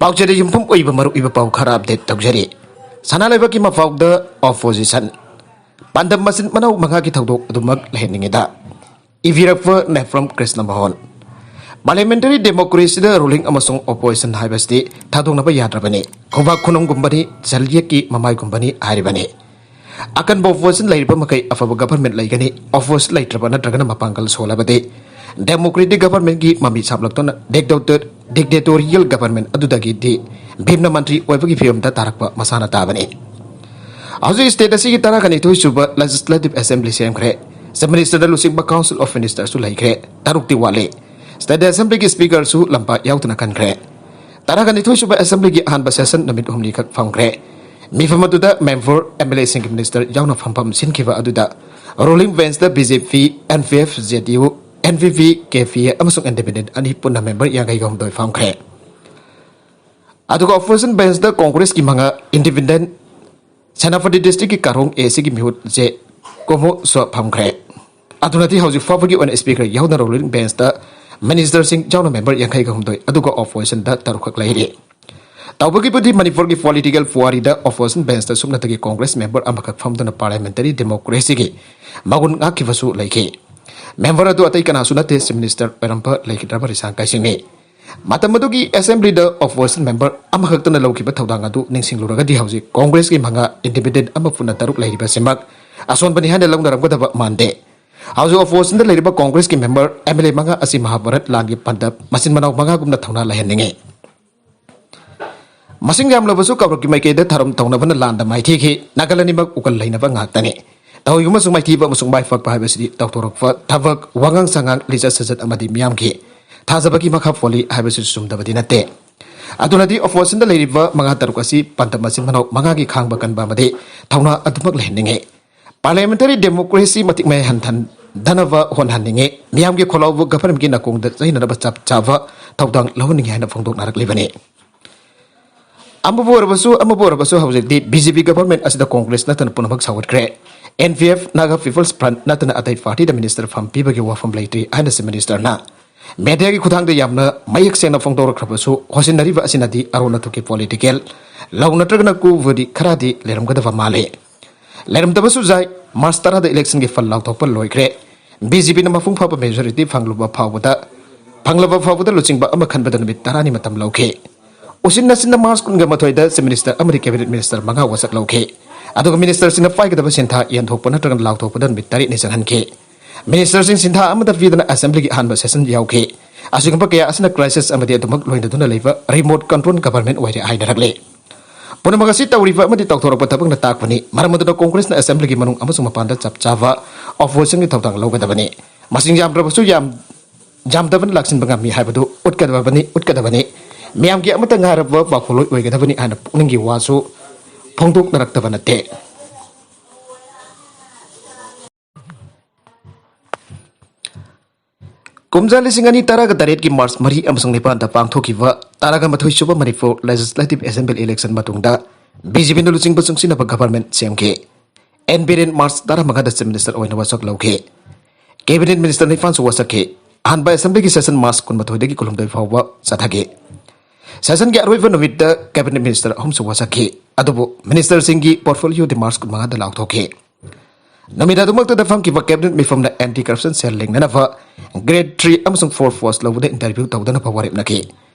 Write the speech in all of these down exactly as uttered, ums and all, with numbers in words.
ꯄꯥꯎꯆꯦꯗ ꯌꯨꯝꯐꯝ ꯑꯣꯏꯕ ꯃꯔꯨ ꯑꯣꯏꯕ ꯄꯥꯎ ꯈꯔ ꯑꯞꯗꯦꯠ ꯇꯧꯖꯔꯤ꯫ ꯁꯅꯥ ꯂꯩꯕꯥꯛꯀꯤ ꯃꯐꯥꯎꯗ ꯑꯣꯄꯣꯖꯤꯁꯟ ꯄꯥꯟꯗꯝ ꯃꯆꯤꯟ ꯃꯅꯥꯎ ꯃꯉꯥꯒꯤ ꯊꯧꯗꯣꯛ ꯑꯗꯨꯃꯛ ꯂꯩꯍꯟꯅꯤꯡꯉꯤꯗ ꯏꯕꯤꯔꯛꯄ ꯅꯦꯐ꯭ꯔꯝ ꯀ꯭ꯔꯤꯁꯅ ꯃꯣꯍꯟ꯫ ꯄꯥꯔꯂꯤꯌꯥꯃꯦꯟꯇꯔꯤ ꯗꯦꯃꯣꯀ꯭ꯔꯦꯁꯤꯗ ꯔꯨꯂꯤꯡ ꯑꯃꯁꯨꯡ ꯑꯣꯄꯣꯖꯤꯁꯟ ꯍꯥꯏꯕꯁꯤꯗꯤ ꯊꯥꯗꯣꯛꯅꯕ ꯌꯥꯗ꯭ꯔꯕꯅꯤ꯫ ꯈꯨꯕꯥꯛ ꯈꯨꯅꯝꯒꯨꯝꯕꯅꯤ, ꯖꯜꯌꯦꯛꯀꯤ ꯃꯃꯥꯏꯒꯨꯝꯕꯅꯤ ꯍꯥꯏꯔꯤꯕꯅꯤ꯫ ꯑꯀꯟꯕ ꯑꯣꯄꯣꯖꯤꯁꯟ ꯂꯩꯔꯤꯕ ꯃꯈꯩ ꯑꯐꯕ ꯒꯚꯔꯟꯃꯦꯟ ꯂꯩꯒꯅꯤ꯫ ꯑꯣꯄꯣꯖꯤꯁꯟ ꯂꯩꯇ꯭ꯔꯕ ꯅꯠꯇ꯭ꯔꯒꯅ ꯃꯄꯥꯡꯒꯜ ꯁꯣꯜꯂꯕꯗꯤ ꯗꯦꯃꯣꯀ꯭ꯔꯦꯇꯤꯛ ꯒꯚꯔꯟꯃꯦꯟꯒꯤ ꯃꯃꯤ ꯁꯥꯝꯂꯛꯇꯨꯅ ꯗꯤꯛꯇꯦꯇꯣꯔ-, ꯗꯤꯛꯇꯦꯇꯣꯔꯤꯌꯦꯜ ꯒꯚꯔꯟꯃꯦꯟ ꯑꯗꯨꯗꯒꯤꯗꯤ ꯚꯤꯝꯅ ꯃꯟꯇ꯭ꯔꯤ ꯑꯣꯏꯕꯒꯤ ꯐꯤꯕꯝꯗ ꯇꯥꯔꯛꯄ ꯃꯁꯥꯅ ꯇꯥꯕꯅꯤ꯫ ꯍꯧꯖꯤꯛ ꯁ꯭ꯇꯦꯠ ꯑꯁꯤꯒꯤ ꯇꯔꯥꯒ ꯅꯤꯊꯣꯏ ꯁꯨꯕ ꯂꯦꯖꯤꯁꯂꯦꯇꯤꯚ ꯑꯦꯁꯦꯝꯕ꯭ꯂꯤ ꯁꯦꯝꯈ꯭ꯔꯦ꯫ ꯆꯤꯐ ꯃꯤꯅꯤꯁꯇꯔꯗ ꯂꯨꯆꯤꯡꯕ ꯀꯥꯎꯟꯁꯤꯜ ꯑꯣꯐ ꯃꯤꯅꯤꯁꯇꯔꯁꯨ ꯂꯩꯈ꯭ꯔꯦ꯫ ꯇꯔꯨꯛꯇꯤ ꯋꯥꯠꯂꯤ꯫ ꯁ꯭ꯇꯦꯠ ꯑꯦꯁꯦꯝꯕ꯭ꯂꯤꯒꯤ ꯁ꯭ꯄꯤꯀꯔꯁꯨ ꯂꯝꯄꯥꯛ ꯌꯥꯎꯗꯅ ꯈꯟꯈ꯭ꯔꯦ꯫ ꯇꯔꯥꯒ ꯅꯤꯊꯣꯏ ꯁꯨꯕ ꯑꯦꯁꯦꯝꯕ꯭ꯂꯤꯒꯤ ꯑꯍꯥꯟꯕ ꯁꯦꯁꯟ ꯅꯨꯃꯤꯠ ꯍꯨꯝꯅꯤꯈꯛ ꯐꯝꯈ꯭ꯔꯦ꯫ ꯃꯤꯐꯝ ꯑꯗꯨꯗ ꯃꯦꯝꯕꯔ, ꯑꯦꯝ ꯑꯦꯜ ꯑꯦꯁꯤꯡꯒꯤ ꯃꯤꯅꯤꯁꯇꯔ ꯌꯥꯎꯅ ꯐꯝꯐꯝ ꯁꯤꯟꯈꯤꯕ ꯑꯗꯨꯗ ruling ꯕꯦꯟꯁꯇ B J P, and P F, J D U, N P P, K P ꯑꯦ ꯑꯃꯁꯨꯡ ꯏꯟꯗꯤꯄꯦꯟꯗꯦꯟꯠ ꯑꯅꯤ ꯄꯨꯟꯅ ꯃꯦꯝꯕꯔ ꯌꯥꯡꯈꯩꯒ ꯍꯨꯝꯗꯣꯏ ꯐꯝꯈ꯭ꯔꯦ꯫ ꯑꯗꯨꯒ ꯑꯣꯄꯣꯖꯤꯁꯟ ꯕꯦꯟꯁꯇ ꯀꯣꯡꯒ꯭ꯔꯦꯁꯀꯤ ꯃꯉꯥ, ꯏꯟꯗꯤꯄꯦꯟꯗꯦꯟꯠ, ꯁꯦꯅꯥꯄꯇꯤ ꯗꯤꯁꯇ꯭ꯔꯤꯛꯀꯤ ꯀꯥꯔꯣꯡ ꯑꯦ ꯁꯤꯒꯤ ꯃꯤꯍꯨꯠ ꯖꯦ ꯀꯣꯃꯣ ꯁ꯭ꯋꯥ ꯐꯝꯈ꯭ꯔꯦ꯫ ꯑꯗꯨꯅꯗꯤ ꯍꯧꯖꯤꯛ ꯐꯥꯎꯕꯒꯤ ꯑꯣꯏꯅ ꯁ꯭ꯄꯤꯀꯔ ꯌꯥꯎꯅ ꯔꯨꯂꯤꯡ ꯕꯦꯟꯁꯇ ꯃꯤꯅꯤꯁꯇꯔꯁꯤꯡ ꯌꯥꯎꯅ ꯃꯦꯝꯕꯔ ꯌꯥꯡꯈꯩꯒ ꯍꯨꯝꯗꯣꯏ, ꯑꯗꯨꯒ ꯑꯣꯄꯣꯖꯤꯁꯟꯗ ꯇꯔꯨꯛꯈꯛ ꯂꯩꯔꯤ꯫ ꯇꯧꯕꯒꯤꯕꯨꯗꯤ ꯃꯅꯤꯄꯨꯔꯒꯤ ꯄꯣꯂꯤꯇꯤꯀꯦꯜ ꯄꯨꯋꯥꯔꯤꯗ ꯑꯣꯄꯣꯖꯤꯁꯟ ꯕꯦꯟꯁꯇ ꯁꯨꯞꯅꯇꯒꯤ ꯀꯣꯡꯒ꯭ꯔꯦꯁ ꯃꯦꯝꯕꯔ ꯑꯃꯈꯛ ꯐꯝꯗꯨꯅ ꯄꯥꯔꯂꯤꯌꯥꯃꯦꯟꯇꯔꯤ ꯗꯦꯃꯣꯀ꯭ꯔꯦꯁꯤꯒꯤ ꯃꯒꯨꯟ ꯉꯥꯛꯈꯤꯕꯁꯨ ꯂꯩꯈꯤ꯫ ꯃꯦꯝꯕꯔ ꯑꯗꯨ ꯑꯇꯩ ꯀꯅꯥꯁꯨ ꯅꯠꯇꯦ, ꯆꯤꯐ ꯃꯤꯅꯤꯁꯇꯔ ꯑꯣꯏꯔꯝꯕ ꯂꯩꯈꯤꯗ꯭ꯔꯕ ꯔꯤꯁꯥꯡ ꯀꯥꯏꯁꯤꯡꯅꯤ꯫ ꯃꯇꯝ ꯑꯗꯨꯒꯤ ꯑꯦꯁꯦꯝꯕ꯭ꯂꯤꯗ ꯑꯣꯄꯣꯖꯤꯁꯟ ꯃꯦꯝꯕꯔ ꯑꯃꯈꯛꯇꯅ ꯂꯧꯈꯤꯕ ꯊꯧꯗꯥꯡ ꯑꯗꯨ ꯅꯤꯡꯁꯤꯡꯂꯨꯔꯒꯗꯤ ꯍꯧꯖꯤꯛ ꯀꯣꯡꯒ꯭ꯔꯦꯁꯀꯤ ꯃꯉꯥ, ꯏꯟꯗꯤꯄꯦꯟꯗꯦꯟꯠ ꯑꯃ ꯄꯨꯟꯅ ꯇꯔꯨꯛ ꯂꯩꯔꯤꯕꯁꯤꯃꯛ ꯑꯁꯣꯟꯕꯅꯤ ꯍꯥꯏꯅ ꯂꯧꯅꯔꯝꯒꯗꯕ ꯃꯥꯟꯗꯦ꯫ ꯍꯧꯖꯤꯛ ꯑꯣꯄꯣꯖꯤꯁꯟꯗ ꯂꯩꯔꯤꯕ ꯀꯣꯡꯒ꯭ꯔꯦꯁꯀꯤ ꯃꯦꯝꯕꯔ, ꯑꯦꯝ ꯑꯦꯜ ꯑꯦ ꯃꯉꯥ ꯑꯁꯤ ꯃꯍꯥꯚꯥꯔꯠ ꯂꯥꯟꯒꯤ ꯄꯥꯟꯗꯝ ꯃꯆꯤꯟ ꯃꯅꯥꯎ ꯃꯉꯥꯒꯨꯝꯅ ꯊꯧꯅꯥ ꯂꯩꯍꯟꯅꯤꯡꯉꯤ꯫ ꯃꯁꯤꯡ ꯌꯥꯝꯂꯕꯁꯨ ꯀꯥꯡꯂꯨꯞꯀꯤ ꯃꯥꯏꯀꯩꯗ ꯊꯧꯔꯝ ꯇꯧꯅꯕꯅ ꯂꯥꯟꯗ ꯃꯥꯏꯊꯤꯈꯤ꯫ ꯅꯥꯒꯥꯂꯦꯟ ꯑꯅꯤꯃꯛ ꯎꯀꯜ ꯂꯩꯅꯕ ꯉꯥꯛꯇꯅꯤ꯫ ꯇꯧꯏꯒꯨꯝꯕꯁꯨ ꯃꯥꯏꯊꯤꯕ ꯑꯃꯁꯨꯡ ꯃꯥꯏ ꯄꯥꯛꯄ ꯍꯥꯏꯕꯁꯤꯗꯤ ꯇꯧꯊꯣꯔꯛꯄ ꯊꯕꯛ, ꯋꯥꯉꯥꯡ ꯁꯉꯥꯡ, ꯂꯤꯆꯠ ꯁꯥꯖꯠ ꯑꯃꯗꯤ ꯃꯤꯌꯥꯝꯒꯤ ꯊꯥꯖꯕꯒꯤ ꯃꯈꯥ ꯄꯣꯜꯂꯤ ꯍꯥꯏꯕꯁꯤꯁꯨ ꯆꯨꯝꯗꯕꯗꯤ ꯅꯠꯇꯦ꯫ ꯑꯗꯨꯅꯗꯤ ꯑꯣꯄꯣꯖꯤꯁꯟꯗ ꯂꯩꯔꯤꯕ ꯃꯉꯥ ꯇꯔꯨꯛ ꯑꯁꯤ ꯄꯥꯟꯗꯝ ꯃꯆꯤꯟ ꯃꯅꯥꯎ ꯃꯉꯥꯒꯤ ꯈꯥꯡꯕ ꯀꯟꯕ ꯑꯃꯗꯤ ꯊꯧꯅꯥ ꯑꯗꯨꯃꯛ ꯂꯩꯍꯟꯅꯤꯡꯉꯤ꯫ ꯄꯥꯔꯂꯤꯌꯥꯃꯦꯟꯇꯔꯤ ꯗꯦꯃꯣꯀ꯭ꯔꯦꯁꯤ ꯃꯇꯤꯛ ꯃꯌꯥꯏ ꯍꯟꯊꯍꯟꯗꯅꯕ ꯍꯣꯠꯅꯍꯟꯅꯤꯡꯉꯤ꯫ ꯃꯤꯌꯥꯝꯒꯤ ꯈꯣꯜꯂꯥꯎꯕ ꯒꯚꯔꯟꯃꯦꯟꯠꯀꯤ ꯅꯥꯀꯣꯡꯗ ꯆꯩꯅꯅꯕ ꯆꯞ ꯆꯥꯕ ꯊꯧꯗꯥꯡ ꯂꯧꯍꯟꯅꯤꯡꯉꯤ ꯍꯥꯏꯅ ꯐꯣꯡꯗꯣꯛꯅꯔꯛꯂꯤꯕꯅꯤ꯫ ꯑꯃꯕꯨ ꯑꯣꯏꯔꯕꯁꯨ, ꯑꯃꯕꯨ ꯑꯣꯏꯔꯕꯁꯨ ꯍꯧꯖꯤꯛꯇꯤ ꯕꯤ ꯖꯦ ꯄꯤ ꯒꯚꯔꯟꯃꯦꯟꯠ ꯑꯁꯤꯗ ꯀꯣꯡꯒ꯭ꯔꯦꯁ ꯅꯠꯇꯅ ꯄꯨꯝꯅꯃꯛ ꯁꯧꯒꯠꯈ꯭ꯔꯦ꯫ N P F, Naga people's front ꯅꯠꯇꯅ ꯑꯇꯩ ꯄꯥꯔꯇꯤꯗ ꯃꯤꯅꯤꯁꯇꯔ ꯐꯝ ꯄꯤꯕꯒꯤ ꯋꯥꯐꯝ ꯂꯩꯇ꯭ꯔꯤ ꯍꯥꯏꯅ ꯆꯤꯐ ꯃꯤꯅꯤꯁꯇꯔꯅ ꯃꯦꯗꯤꯌꯥꯒꯤ ꯈꯨꯠꯊꯥꯡꯗ ꯌꯥꯝꯅ ꯃꯌꯦꯛ ꯁꯦꯡꯅ ꯐꯣꯡꯗꯣꯔꯛꯈ꯭ꯔꯕꯁꯨ, ꯍꯣꯠꯁꯤꯟꯅꯔꯤꯕ ꯑꯁꯤꯅꯗꯤ ꯑꯔꯣꯟ ꯑꯊꯨꯞꯀꯤ ꯄꯣꯂꯤꯇꯤꯀꯦꯜ ꯂꯧꯅꯗ꯭ꯔꯒꯅ ꯀꯨꯕꯗꯤ ꯈꯔꯗꯤ ꯂꯩꯔꯝꯒꯗꯕ ꯃꯥꯜꯂꯤ꯫ ꯂꯩꯔꯝꯗꯕꯁꯨ ꯌꯥꯏ, ꯃꯥꯔꯆ ꯇꯔꯥꯗ ꯏꯂꯦꯛꯁꯟꯒꯤ ꯐꯜ ꯂꯥꯎꯊꯣꯛꯄ ꯂꯣꯏꯈ꯭ꯔꯦ꯫ ꯕꯤ ꯖꯦ ꯄꯤꯅ ꯃꯄꯨꯡ ꯐꯥꯕ ꯃꯦꯖꯣꯔꯤꯇꯤ ꯐꯪꯂꯨꯕ ꯐꯥꯎꯕꯗ, ꯐꯪꯂꯕ ꯐꯥꯎꯕꯗ ꯂꯨꯆꯤꯡꯕ ꯑꯃ ꯈꯟꯕꯗ ꯅꯨꯃꯤꯠ ꯇꯔꯥꯅꯤ ꯃꯇꯝ ꯂꯧꯈꯤ꯫ ꯎꯆꯤꯟ ꯅꯥꯆꯤꯟꯅ ꯃꯥꯔꯆ ꯀꯨꯟꯒ ꯃꯥꯊꯣꯏꯗ ꯆꯤꯐ ꯃꯤꯅꯤꯁꯇꯔ ꯑꯃꯗꯤ ꯀꯦꯕꯤꯅꯦꯠ ꯃꯤꯅꯤꯁꯇꯔ ꯃꯉꯥ ꯋꯥꯁꯛ ꯂꯧꯈꯤ꯫ ꯑꯗꯨꯒ ꯃꯤꯅꯤꯁꯇꯔꯁꯤꯡꯅ ꯄꯥꯏꯒꯗꯕ ꯁꯤꯟꯊꯥ ꯌꯦꯟꯊꯣꯛꯄ ꯅꯠꯇ꯭ꯔꯒ ꯂꯥꯎꯊꯣꯛꯄꯗ ꯅꯨꯃꯤꯠ ꯇꯔꯦꯠꯅꯤ ꯆꯪꯍꯟꯈꯤ꯫ ꯃꯤꯅꯤꯁꯇꯔꯁꯤꯡ ꯁꯤꯟꯊꯥ ꯑꯃꯗ ꯄꯤꯗꯅ ꯑꯦꯁꯦꯝꯕ꯭ꯂꯤꯒꯤ ꯑꯍꯥꯟꯕ ꯁꯦꯁꯟ ꯌꯥꯎꯈꯤ꯫ ꯑꯁꯤꯒꯨꯝꯕ ꯀꯌꯥ ꯑꯁꯤꯅ ꯀ꯭ꯔꯥꯏꯁꯤꯁ ꯑꯃꯗꯤ ꯑꯗꯨꯃꯛ ꯂꯣꯏꯅꯗꯨꯅ ꯂꯩꯕ ꯔꯤꯃꯣꯠ ꯀꯟꯇ꯭ꯔꯣꯜ ꯒꯚꯔꯟꯃꯦꯟꯠ ꯑꯣꯏꯔꯦ ꯍꯥꯏꯅꯔꯛꯂꯤ꯫ ꯄꯨꯝꯅꯃꯛ ꯑꯁꯤ ꯇꯧꯔꯤꯕ ꯑꯃꯗꯤ ꯇꯧꯊꯣꯔꯛꯄ ꯊꯕꯛꯅ ꯇꯥꯛꯄꯅꯤ꯫ ꯃꯔꯝ ꯑꯗꯨꯅ ꯀꯣꯡꯒ꯭ꯔꯦꯁꯅ ꯑꯦꯁꯦꯝꯕ꯭ꯂꯤꯒꯤ ꯃꯅꯨꯡ ꯑꯃꯁꯨꯡ ꯃꯄꯥꯟꯗ ꯆꯞ ꯆꯥꯕ ꯑꯣꯄꯣꯖꯤꯁꯟꯒꯤ ꯊꯧꯗꯥꯡ ꯂꯧꯒꯗꯕꯅꯤ꯫ ꯃꯁꯤꯡ ꯌꯥꯝꯗ꯭ꯔꯕꯁꯨ ꯌꯥꯝ, ꯌꯥꯝꯗꯕꯅ ꯂꯥꯛꯁꯤꯟꯕ ꯉꯝꯃꯤ ꯍꯥꯏꯕꯗꯨ ꯎꯠꯀꯗꯕꯅꯤ, ꯎꯠꯀꯗꯕꯅꯤ꯫ ꯃꯤꯌꯥꯝꯒꯤ ꯑꯃꯠꯇ ꯉꯥꯏꯔꯕ ꯄꯥꯎꯈꯣꯜꯂꯣꯏ ꯑꯣꯏꯒꯗꯕꯅꯤ ꯍꯥꯏꯅ ꯄꯨꯛꯅꯤꯡꯒꯤ ꯋꯥꯁꯨ ꯐꯣꯡꯗꯣꯛꯅꯔꯛꯇꯕ ꯅꯠꯇꯦ꯫ ꯀꯨꯝꯖꯥ ꯂꯤꯁꯤꯡ ꯑꯅꯤ ꯇꯔꯥꯒ ꯇꯔꯦꯠꯀꯤ ꯃꯥꯔꯆ ꯃꯔꯤ ꯑꯃꯁꯨꯡ ꯅꯤꯄꯥꯟꯗ ꯄꯥꯡꯊꯣꯛꯈꯤꯕ ꯇꯔꯥꯒ ꯃꯥꯊꯣꯏ ꯁꯨꯕ ꯃꯅꯤꯄꯨꯔ ꯂꯦꯖꯤꯁꯂꯦꯇꯤꯚ ꯑꯦꯁꯦꯝꯕ꯭ꯂꯤ ꯏꯂꯦꯛꯁꯟ ꯃꯇꯨꯡꯗ ꯕꯤ ꯖꯦ ꯄꯤꯅ ꯂꯨꯆꯤꯡꯕ ꯆꯨꯡꯁꯤꯟꯅꯕ ꯒꯚꯔꯟꯃꯦꯟꯠ ꯁꯦꯝꯈꯤ꯫ ꯑꯦꯟ ꯕꯤꯔꯦꯟ ꯃꯥꯔꯆ ꯇꯔꯥꯃꯉꯥꯗ ꯆꯤꯐ ꯃꯤꯅꯤꯁꯇꯔ ꯑꯣꯏꯅ ꯋꯥꯁꯛ ꯂꯧꯈꯤ꯫ ꯀꯦꯕꯤꯅꯦꯠ ꯃꯤꯅꯤꯁꯇꯔ ꯅꯤꯄꯥꯟꯁꯨ ꯋꯥꯁꯛꯈꯤ꯫ ꯑꯍꯥꯟꯕ ꯑꯦꯁꯦꯝꯕ꯭ꯂꯤꯒꯤ ꯁꯦꯁꯟ ꯃꯥꯔꯆ ꯀꯨꯟꯃꯥꯊꯣꯏꯗꯒꯤ ꯀꯨꯟꯍꯨꯝꯗꯣꯏ ꯐꯥꯎꯕ ꯆꯠꯊꯈꯤ꯫ ꯁꯦꯁꯟꯒꯤ ꯑꯔꯣꯏꯕ ꯅꯨꯃꯤꯠꯇ ꯀꯦꯕꯤꯅꯦꯠ ꯃꯤꯅꯤꯁꯇꯔ ꯑꯍꯨꯝꯁꯨ ꯋꯥꯁꯛꯈꯤ꯫ ꯑꯗꯨꯕꯨ ꯃꯤꯅꯤꯁꯇꯔꯁꯤꯡꯒꯤ ꯄꯣꯔꯠꯐꯣꯂꯤꯌꯣꯗꯤ ꯃꯥꯔꯆ ꯀꯨꯟꯃꯉꯥꯗ ꯂꯥꯎꯊꯣꯛꯈꯤ꯫ ꯅꯨꯃꯤꯠ ꯑꯗꯨꯃꯛꯇꯗ ꯐꯝꯈꯤꯕ ꯀꯦꯕꯤꯅꯦꯠ ꯃꯤꯐꯝꯅ ꯑꯦꯟꯇꯤ ꯀꯔꯞꯁꯟ ꯁꯦꯜ ꯂꯤꯡꯅꯅꯕ ꯒ꯭ꯔꯦꯗ ꯊ꯭ꯔꯤ ꯑꯃꯁꯨꯡ ꯐꯣꯔ ꯄꯣꯁ ꯂꯧꯕꯗ ꯏꯟꯇꯔꯚ꯭ꯌꯨ ꯇꯧꯗꯅꯕ ꯋꯥꯔꯦꯞꯅꯈꯤ꯫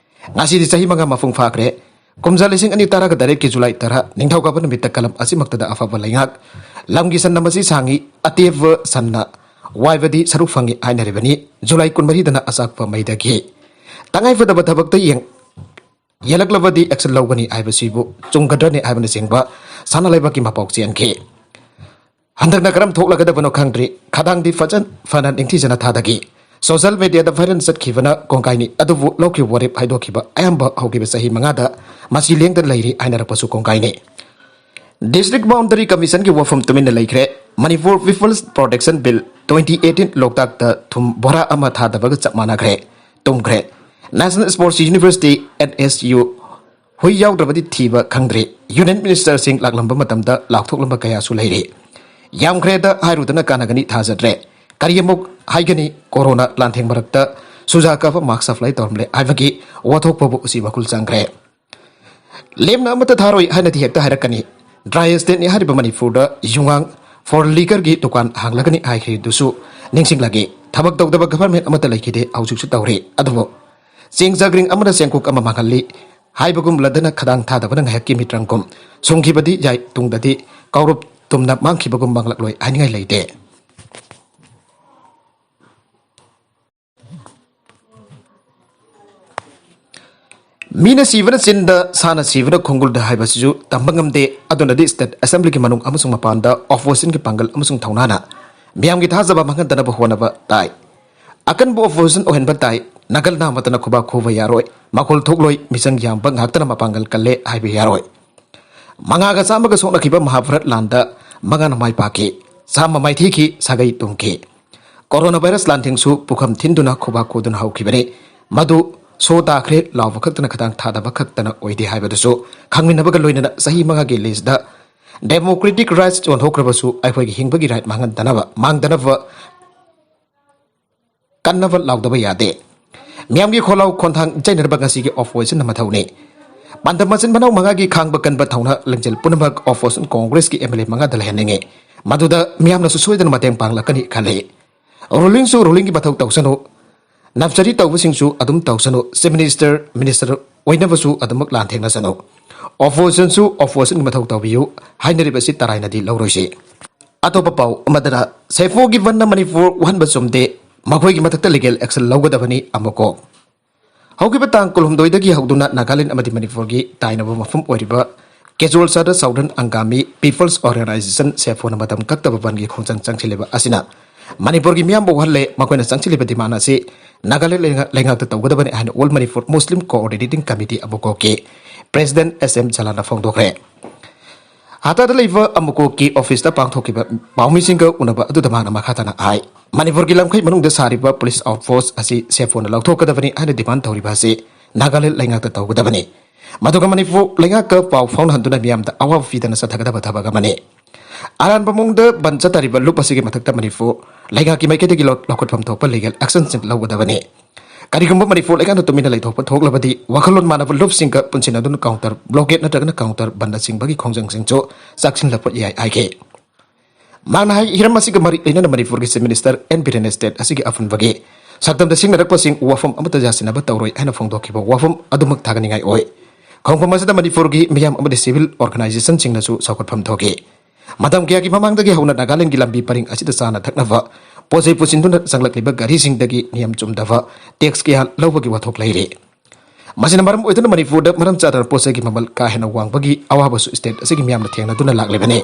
ꯉꯁꯤꯗꯤ ꯆꯍꯤ ꯃꯉꯥ ꯃꯄꯨꯡ ꯐꯥꯈ꯭ꯔꯦ꯫ ꯀꯨꯝꯖꯥ ꯂꯤꯁꯤꯡ ꯑꯅꯤ ꯇꯔꯥꯒ ꯇꯔꯦꯠꯀꯤ ꯖꯨꯂꯥꯏ ꯇꯔꯥ, ꯅꯤꯡꯊꯧꯀꯥꯕ ꯅꯨꯃꯤꯠꯇ ꯀꯂꯝ ꯑꯁꯤꯃꯛꯇꯗ ꯑꯐꯕ ꯂꯩꯉꯥꯛ, ꯂꯝꯒꯤ ꯁꯟ ꯃꯁꯤ ꯁꯥꯡꯉꯤ, ꯑꯇꯦꯕ ꯁꯟꯅ ꯋꯥꯏꯕꯗꯤ ꯁꯔꯨꯛ ꯐꯪꯉꯤ ꯍꯥꯏꯅꯔꯤꯕꯅꯤ꯫ ꯖꯨꯂꯥꯏ ꯀꯨꯟꯃꯔꯤꯗꯅ ꯑꯆꯥꯛꯄ ꯃꯩꯗꯒꯤ꯫ ꯇꯉꯥꯏꯐꯗꯕ ꯊꯕꯛꯇ ꯌꯦꯡ-, ꯌꯦꯜꯂꯛꯂꯕꯗꯤ ꯑꯦꯛꯁꯟ ꯂꯧꯒꯅꯤ ꯍꯥꯏꯕꯁꯤꯕꯨ ꯆꯨꯝꯒꯗ꯭ꯔꯅꯦ ꯍꯥꯏꯕꯅꯆꯤꯡꯕ ꯁꯅꯥ ꯂꯩꯕꯥꯛꯀꯤ ꯃꯄꯥꯎ ꯆꯦꯟꯈꯤ꯫ ꯍꯟꯗꯛꯅ ꯀꯔꯝ ꯊꯣꯛꯂꯒꯗꯕꯅꯣ ꯈꯪꯗ꯭ꯔꯤ꯫ ꯈꯗꯥꯡꯗꯤ ꯐꯖ-, ꯐꯅ ꯅꯤꯡꯊꯤꯖꯅ ꯊꯥꯗꯈꯤ꯫ ꯁꯣꯁꯤꯌꯦꯜ ꯃꯦꯗꯤꯌꯥꯗ ꯚꯥꯏꯔꯦꯜ ꯆꯠꯈꯤꯕꯅ ꯀꯣꯡꯒꯥꯏꯅꯤ, ꯑꯗꯨꯕꯨ ꯂꯧꯈꯤꯕ ꯋꯥꯔꯦꯞ ꯍꯥꯏꯗꯣꯛꯈꯤꯕ ꯑꯌꯥꯝꯕ ꯍꯧꯈꯤꯕ ꯆꯍꯤ ꯃꯉꯥꯗ ꯃꯁꯤ ꯂꯦꯡꯗꯅ ꯂꯩꯔꯤ ꯍꯥꯏꯅꯔꯛꯄꯁꯨ ꯀꯣꯡꯒꯥꯏꯅꯤ꯫ ꯗꯤꯁꯇ꯭ꯔꯤꯛ ꯕꯥꯎꯟꯗꯔꯤ ꯀꯃꯤꯁꯟꯒꯤ ꯋꯥꯐꯝ ꯇꯨꯃꯤꯟꯅ ꯂꯩꯈ꯭ꯔꯦ꯫ Manipur peoples protection bill twenty eighteen ꯂꯣꯛꯇꯥꯛꯇ ꯊꯨꯝ ꯕꯣꯔꯥ ꯑꯃ ꯊꯥꯗꯕꯒ ꯆꯞ ꯃꯥꯟꯅꯈ꯭ꯔꯦ, ꯇꯨꯝꯈ꯭ꯔꯦ꯫ National sports university, N S U, ꯍꯨꯏ ꯌꯥꯎꯗ꯭ꯔꯕꯗꯤ ꯊꯤꯕ ꯈꯪꯗ꯭ꯔꯤ꯫ ꯌꯨꯅꯤꯌꯟ ꯃꯤꯅꯤꯁꯇꯔꯁꯤꯡ ꯂꯥꯛꯂꯝꯕ ꯃꯇꯝꯗ ꯂꯥꯎꯊꯣꯛꯂꯝꯕ ꯀꯌꯥꯁꯨ ꯂꯩꯔꯤ꯫ ꯌꯥꯝꯈ꯭ꯔꯦꯗ ꯍꯥꯏꯔꯨꯗꯅ ꯀꯥꯟꯅꯒꯅꯤ ꯊꯥꯖꯗ꯭ꯔꯦ꯫ ꯀꯔꯤ ꯑꯃꯨꯛ ꯍꯥꯏꯒꯅꯤ? ꯀꯣꯔꯣꯅꯥ ꯂꯥꯟꯊꯦꯡ ꯃꯔꯛꯇ ꯁꯨꯖꯥ ꯀꯥꯕ ꯃꯥꯛ ꯁꯄ꯭ꯂꯥꯏ ꯇꯧꯔꯝꯂꯦ ꯍꯥꯏꯕꯒꯤ ꯋꯥꯊꯣꯛ ꯐꯥꯎꯕ ꯎꯆꯤ ꯋꯥꯈꯨꯜ ꯆꯪꯈ꯭ꯔꯦ꯫ ꯂꯦꯝꯅ ꯑꯃꯠꯇ ꯊꯥꯔꯣꯏ ꯍꯥꯏꯅꯗꯤ ꯍꯦꯛꯇ ꯍꯥꯏꯔꯛꯀꯅꯤ꯫ ꯗ꯭ꯔꯥꯏ ꯁ꯭ꯇꯦꯠꯅꯤ ꯍꯥꯏꯔꯤꯕ ꯃꯅꯤꯄꯨꯔꯗ ꯌꯨꯉꯥꯡ ꯐꯣꯔ ꯂꯤꯀꯔꯒꯤ ꯗꯨꯀꯥꯟ ꯍꯥꯡꯂꯒꯅꯤ ꯍꯥꯏꯈꯤꯗꯨꯁꯨ ꯅꯤꯡꯁꯤꯡꯂꯒꯦ꯫ ꯊꯕꯛ ꯇꯧꯗꯕ ꯒꯚꯔꯟꯃꯦꯟꯠ ꯑꯃꯠꯇ ꯂꯩꯈꯤꯗꯦ, ꯍꯧꯖꯤꯛꯁꯨ ꯇꯧꯔꯤ꯫ ꯑꯗꯨꯕꯨ ꯆꯦꯡ ꯆꯥꯛꯔꯤꯡ ꯑꯃꯅ ꯆꯦꯡꯀꯣꯛ ꯑꯃ ꯃꯥꯡꯍꯜꯂꯤ ꯍꯥꯏꯕꯒꯨꯝ ꯂꯗꯅ ꯈꯗꯥꯡ ꯊꯥꯗꯕꯅ ꯉꯥꯏꯍꯥꯛꯀꯤ ꯃꯤꯇ꯭ꯔꯪꯒꯨꯝ ꯁꯨꯝꯈꯤꯕꯗꯤ ꯌꯥꯏ, ꯇꯨꯡꯗꯗꯤ ꯀꯧꯔꯨꯞ ꯇꯨꯝꯅ ꯃꯥꯡꯈꯤꯕꯒꯨꯝ ꯃꯥꯡꯂꯛꯂꯣꯏ ꯍꯥꯏꯅꯤꯡꯉꯥꯏ ꯂꯩꯇꯦ꯫ ꯃꯤꯅ ꯁꯤꯕꯅ ꯆꯤꯟꯗ, ꯁꯥꯅ ꯁꯤꯕꯅ ꯈꯣꯡꯒꯨꯜꯗ ꯍꯥꯏꯕꯁꯤꯁꯨ ꯇꯝꯕ ꯉꯝꯗꯦ꯫ ꯑꯗꯨꯅꯗꯤ ꯁ꯭ꯇꯦꯠ ꯑꯦꯁꯦꯝꯕ꯭ꯂꯤꯒꯤ ꯃꯅꯨꯡ ꯑꯃꯁꯨꯡ ꯃꯄꯥꯟꯗ ꯑꯣꯄꯣꯖꯤꯁꯟꯒꯤ ꯄꯥꯡꯒꯜ ꯑꯃꯁꯨꯡ ꯊꯧꯅꯥꯅ ꯃꯤꯌꯥꯝꯒꯤ ꯊꯥꯖꯕ ꯃꯥꯡꯍꯟꯗꯅꯕ ꯍꯣꯠꯅꯕ ꯇꯥꯏ꯫ ꯑꯀꯟꯕ ꯑꯣꯄꯣꯖꯤꯁꯟ ꯑꯣꯏꯍꯟꯕ ꯇꯥꯏ꯫ ꯅꯥꯒꯜ ꯅꯥꯃꯇꯅ ꯈꯨꯕꯥꯛ ꯈꯨꯕ ꯌꯥꯔꯣꯏ꯫ ꯃꯈꯣꯜ ꯊꯣꯛꯂꯣꯏ꯫ ꯃꯤꯆꯪ ꯌꯥꯝꯕ ꯉꯥꯛꯇꯅ ꯃꯄꯥꯡꯒꯜ ꯀꯜꯂꯦ ꯍꯥꯏꯕ ꯌꯥꯔꯣꯏ꯫ ꯃꯉꯥꯒ ꯆꯥꯝꯃꯒ ꯁꯣꯛꯅꯈꯤꯕ ꯃꯍꯥꯚꯥꯔꯠ ꯂꯥꯟꯗ ꯃꯉꯥꯅ ꯃꯥꯏ ꯄꯥꯛꯈꯤ꯫ ꯆꯥꯝꯃ ꯃꯥꯏꯊꯤꯈꯤ, ꯁꯥꯒꯩ ꯇꯨꯝꯈꯤ꯫ ꯀꯣꯔꯣꯅꯥ ꯚꯥꯏꯔꯁ ꯂꯥꯟꯊꯦꯡꯁꯨ ꯄꯨꯈꯝ ꯊꯤꯟꯗꯨꯅ ꯈꯨꯕꯥꯛ ꯈꯨꯗꯨꯅ ꯍꯧꯈꯤꯕꯅꯤ꯫ ꯃꯗꯨ ꯁꯣ ꯇꯥꯈ꯭ꯔꯦ ꯂꯥꯎꯕ ꯈꯛꯇꯅ ꯈꯗꯥꯡ ꯊꯥꯗꯕ ꯈꯛꯇꯅ ꯑꯣꯏꯗꯦ ꯍꯥꯏꯕꯗꯨꯁꯨ ꯈꯪꯃꯤꯟꯅꯕꯒ ꯂꯣꯏꯅꯅ ꯆꯍꯤ ꯃꯉꯥꯒꯤ ꯂꯤꯁꯇ ꯗꯦꯃꯣꯀ꯭ꯔꯦꯇꯤꯛ ꯔꯥꯏꯠꯁ ꯌꯣꯟꯊꯣꯛꯈ꯭ꯔꯕꯁꯨ ꯑꯩꯈꯣꯏꯒꯤ ꯍꯤꯡꯕꯒꯤ ꯔꯥꯏꯠ ꯃꯥꯡꯍꯟꯗꯅꯕ, ꯃꯥꯡꯗꯅꯕ ꯀꯟꯅꯕ ꯂꯥꯎꯗꯕ ꯌꯥꯗꯦ꯫ ꯃꯤꯌꯥꯝꯒꯤ ꯈꯣꯜꯂꯥꯎ ꯈꯣꯟꯊꯥꯡ ꯆꯩꯅꯅꯕ ꯉꯁꯤꯒꯤ ꯑꯣꯄꯣꯖꯤꯁꯟꯅ ꯃꯊꯧꯅꯤ꯫ ꯄꯥꯟꯗꯝ ꯃꯆꯤꯟ ꯃꯅꯥꯎ ꯃꯉꯥꯒꯤ ꯈꯥꯡꯕ ꯀꯟꯕ ꯊꯧꯅꯥ ꯂꯤꯡꯖꯦꯜ ꯄꯨꯝꯅꯃꯛ ꯑꯣꯄꯣꯖꯤꯁꯟ ꯀꯣꯡꯒ꯭ꯔꯦꯁꯀꯤ ꯑꯦꯝ ꯑꯦꯜ ꯑꯦ ꯃꯉꯥꯗ ꯂꯩꯍꯟꯅꯤꯡꯉꯤ꯫ ꯃꯗꯨꯗ ꯃꯤꯌꯥꯝꯅꯁꯨ ꯁꯣꯏꯗꯅ ꯃꯇꯦꯡ ꯄꯥꯡꯂꯛꯀꯅꯤ ꯈꯜꯂꯤ꯫ ꯔꯨꯂꯤꯡꯁꯨ ꯔꯨꯂꯤꯡꯒꯤ ꯃꯊꯧ ꯇꯧꯁꯅꯨ, ꯅꯞꯁꯔꯤ ꯇꯧꯕꯁꯤꯡꯁꯨ ꯑꯗꯨꯝ ꯇꯧꯁꯅꯨ, ꯆꯤꯐ ꯃꯤꯅꯤꯁꯇꯔ, ꯃꯤꯅꯤꯁꯇꯔ ꯑꯣꯏꯅꯕꯁꯨ ꯑꯗꯨꯃꯛ ꯂꯥꯟꯊꯦꯡꯅꯁꯅꯨ꯫ ꯑꯣꯄꯣꯖꯤꯁꯟꯁꯨ ꯑꯣꯄꯣꯖꯤꯁꯟꯒꯤ ꯃꯊꯧ ꯇꯧꯕꯤꯌꯨ ꯍꯥꯏꯅꯔꯤꯕꯁꯤ ꯇꯔꯥꯏꯅꯗꯤ ꯂꯧꯔꯣꯏꯁꯤ꯫ ꯑꯇꯣꯞꯄ ꯄꯥꯎ ꯑꯃꯗꯅ, ꯁꯦꯐꯣꯒꯤ ꯕꯟꯅ ꯃꯅꯤꯄꯨꯔ ꯋꯥꯍꯟꯕ ꯆꯨꯝꯗꯦ, ꯃꯈꯣꯏꯒꯤ ꯃꯊꯛꯇ ꯂꯤꯒꯦꯜ ꯑꯦꯛꯁꯟ ꯂꯧꯒꯗꯕꯅꯤ ꯑꯃꯨꯛꯀꯣ꯫ ꯍꯧꯈꯤꯕ ꯇꯥꯡ ꯀꯨꯟꯍꯨꯝꯗꯣꯏꯗꯒꯤ ꯍꯧꯗꯨꯅ ꯅꯥꯒꯥꯂꯦꯟ ꯑꯃꯗꯤ ꯃꯅꯤꯄꯨꯔꯒꯤ ꯇꯥꯏꯅꯕ ꯃꯐꯝ ꯑꯣꯏꯔꯤꯕ ꯀꯦꯖꯣꯜꯁꯥꯗ ꯁꯥꯎꯗꯔꯟ ꯑꯪꯒꯥꯃꯤ ꯄꯤꯄꯜꯁ ꯑꯣꯔꯒꯅꯥꯏꯖꯦꯁꯟ, ꯁꯦꯐꯣꯅ ꯃꯇꯝ ꯀꯛꯇꯕ ꯕꯟꯒꯤ ꯈꯣꯡꯖꯪ ꯆꯪꯁꯤꯜꯂꯤꯕ ꯑꯁꯤꯅ ꯃꯅꯤꯄꯨꯔꯒꯤ ꯃꯤꯌꯥꯝꯕꯨ ꯋꯥꯍꯜꯂꯦ꯫ ꯃꯈꯣꯏꯅ ꯆꯪꯁꯤꯜꯂꯤꯕ ꯗꯤꯃꯥꯟ ꯑꯁꯤ ꯅꯥꯒꯥꯂꯦꯟ ꯂꯩꯉꯥꯛ-, ꯂꯩꯉꯥꯛꯇ ꯇꯧꯒꯗꯕꯅꯤ ꯍꯥꯏꯅ ꯑꯣꯜ ꯃꯅꯤꯄꯨꯔ ꯃꯨꯁꯂꯤꯝ ꯀꯣꯑꯣꯔꯗꯤꯅꯦꯇꯤꯡ ꯀꯃꯤꯇꯤ, ꯑꯃꯨꯀꯣꯀꯤ ꯄ꯭ꯔꯦꯁꯤꯗꯦꯟꯠ ꯑꯦꯁ ꯑꯦꯝ ꯖꯂꯥꯟꯅ ꯐꯣꯡꯗꯣꯛꯈ꯭ꯔꯦ꯫ ꯍꯇꯥꯗ ꯂꯩꯕ ꯑꯃꯨꯀꯣꯀꯤ ꯑꯣꯐꯤꯁꯇ ꯄꯥꯡꯊꯣꯛꯈꯤꯕ ꯄꯥꯎꯃꯤꯁꯤꯡꯒ ꯎꯅꯕ ꯑꯗꯨꯗ ꯃꯍꯥꯛꯅ ꯃꯈꯥ ꯇꯥꯅ ꯍꯥꯏ, ꯃꯅꯤꯄꯨꯔꯒꯤ ꯂꯝꯈꯩ ꯃꯅꯨꯡꯗ ꯁꯥꯔꯤꯕ ꯄꯨꯂꯤꯁ ꯑꯥꯎꯠꯄꯣꯁꯠ ꯑꯁꯤ ꯁꯦꯐꯣꯅ ꯂꯧꯊꯣꯛꯀꯗꯕꯅꯤ ꯍꯥꯏꯅ ꯗꯤꯃꯥꯟ ꯇꯧꯔꯤꯕ ꯑꯁꯤ ꯅꯥꯒꯥꯂꯦꯟ ꯂꯩꯉꯥꯛꯇ ꯇꯧꯒꯗꯕꯅꯤ꯫ ꯃꯗꯨꯒ ꯃꯅꯤꯄꯨꯔ ꯂꯩꯉꯥꯛꯀ ꯄꯥꯎ ꯐꯥꯎꯅꯍꯟꯗꯨꯅ ꯃꯤꯌꯥꯝꯗ ꯑꯋꯥꯕ ꯄꯤꯗꯅ ꯆꯠꯊꯒꯗꯕ ꯊꯕꯛ ꯑꯃꯅꯤ꯫ ꯑꯔꯥꯟꯕ ꯃꯑꯣꯡꯗ ꯕꯟ ꯆꯠꯊꯔꯤꯕ ꯂꯨꯞ ꯑꯁꯤꯒꯤ ꯃꯊꯛꯇ ꯃꯅꯤꯄꯨꯔ ꯂꯩꯉꯥꯛꯀꯤ ꯃꯥꯏꯀꯩꯗꯒꯤ ꯂꯧ-, ꯂꯧꯈꯠꯐꯝ ꯊꯣꯛꯄ ꯂꯤꯒꯦꯜ ꯑꯦꯛꯁꯟꯁꯤꯡ ꯂꯧꯒꯗꯕꯅꯤ꯫ ꯀꯔꯤꯒꯨꯝꯕ ꯃꯅꯤꯄꯨꯔ ꯂꯩꯉꯥꯛꯅ ꯇꯨꯃꯤꯟꯅ ꯂꯩꯊꯣꯛꯄ ꯊꯣꯛꯂꯕꯗꯤ, ꯋꯥꯈꯜꯂꯣꯟ ꯃꯥꯟꯅꯕ ꯂꯨꯞꯁꯤꯡꯒ ꯄꯨꯟꯁꯤꯟꯅꯗꯨꯅ ꯀꯥꯎꯟꯇꯔ ꯕ꯭ꯂꯣꯀꯦꯠ ꯅꯠꯇ꯭ꯔꯒꯅ ꯀꯥꯎꯟꯇꯔ ꯕꯟꯗ ꯆꯤꯡꯕꯒꯤ ꯈꯣꯡꯖꯪꯁꯤꯡꯁꯨ ꯆꯥꯛꯁꯤꯜꯂꯛꯄ ꯌꯥꯏ ꯍꯥꯏꯈꯤ꯫ ꯃꯍꯥꯛꯅ ꯍꯥꯏ, ꯍꯤꯔꯝ ꯑꯁꯤꯒ ꯃꯔꯤ ꯂꯩꯅꯅ ꯃꯅꯤꯄꯨꯔꯒꯤ ꯆꯤꯐ ꯃꯤꯅꯤꯁꯇꯔ ꯑꯦꯟ ꯕꯤꯔꯦꯟꯅ ꯁ꯭ꯇꯦꯠ ꯑꯁꯤꯒꯤ ꯑꯄꯨꯟꯕꯒꯤ ꯁꯛꯇꯝꯗ ꯁꯤꯡꯅꯔꯛꯄꯁꯤꯡ ꯋꯥꯐꯝ ꯑꯃꯠꯇ ꯌꯥꯁꯤꯟꯅꯕ ꯇꯧꯔꯣꯏ ꯍꯥꯏꯅ ꯐꯣꯡꯗꯣꯛꯈꯤꯕ ꯋꯥꯐꯝ ꯑꯗꯨꯃꯛ ꯊꯥꯒꯠꯅꯤꯡꯉꯥꯏ ꯑꯣꯏ꯫ ꯈꯣꯡꯐꯝ ꯑꯁꯤꯗ ꯃꯅꯤꯄꯨꯔꯒꯤ ꯃꯤꯌꯥꯝ ꯑꯃꯗꯤ ꯁꯤꯚꯤꯜ ꯑꯣꯔꯒꯅꯥꯏꯖꯦꯁꯟꯁꯤꯡꯅꯁꯨ ꯆꯥꯎꯈꯠꯐꯝ ꯊꯣꯛꯈꯤ꯫ ꯃꯇꯝ ꯀꯌꯥꯒꯤ ꯃꯃꯥꯡꯗꯒꯤ ꯍꯧꯅ ꯅꯥꯒꯥꯂꯦꯟꯗꯒꯤ ꯂꯝꯕꯤ ꯄꯔꯤꯡ ꯑꯁꯤꯗ ꯆꯥꯅ ꯊꯛꯅꯕ ꯄꯣꯠ ꯆꯩ ꯄꯨꯁꯤꯟꯗꯨꯅ ꯆꯪꯂꯛꯂꯤꯕ ꯒꯥꯔꯤꯁꯤꯡꯗꯒꯤ ꯅꯤꯌꯝ ꯆꯨꯝꯗꯕ ꯇꯦꯛꯁ ꯀꯌꯥ ꯂꯧꯕꯒꯤ ꯋꯥꯊꯣꯛ ꯂꯩꯔꯤ꯫ ꯃꯁꯤꯅ ꯃꯔꯝ ꯑꯣꯏꯗꯨꯅ ꯃꯅꯤꯄꯨꯔꯗ ꯃꯔꯝ ꯆꯥꯗꯅ ꯄꯣꯠ ꯆꯩꯒꯤ ꯃꯃꯜ ꯀꯥ ꯍꯦꯟꯅ ꯋꯥꯡꯕꯒꯤ ꯑꯋꯥꯕꯁꯨ ꯁ꯭ꯇꯦꯠ ꯑꯁꯤꯒꯤ ꯃꯤꯌꯥꯝꯅ ꯊꯦꯡꯅꯗꯨꯅ ꯂꯥꯛꯂꯤꯕꯅꯤ꯫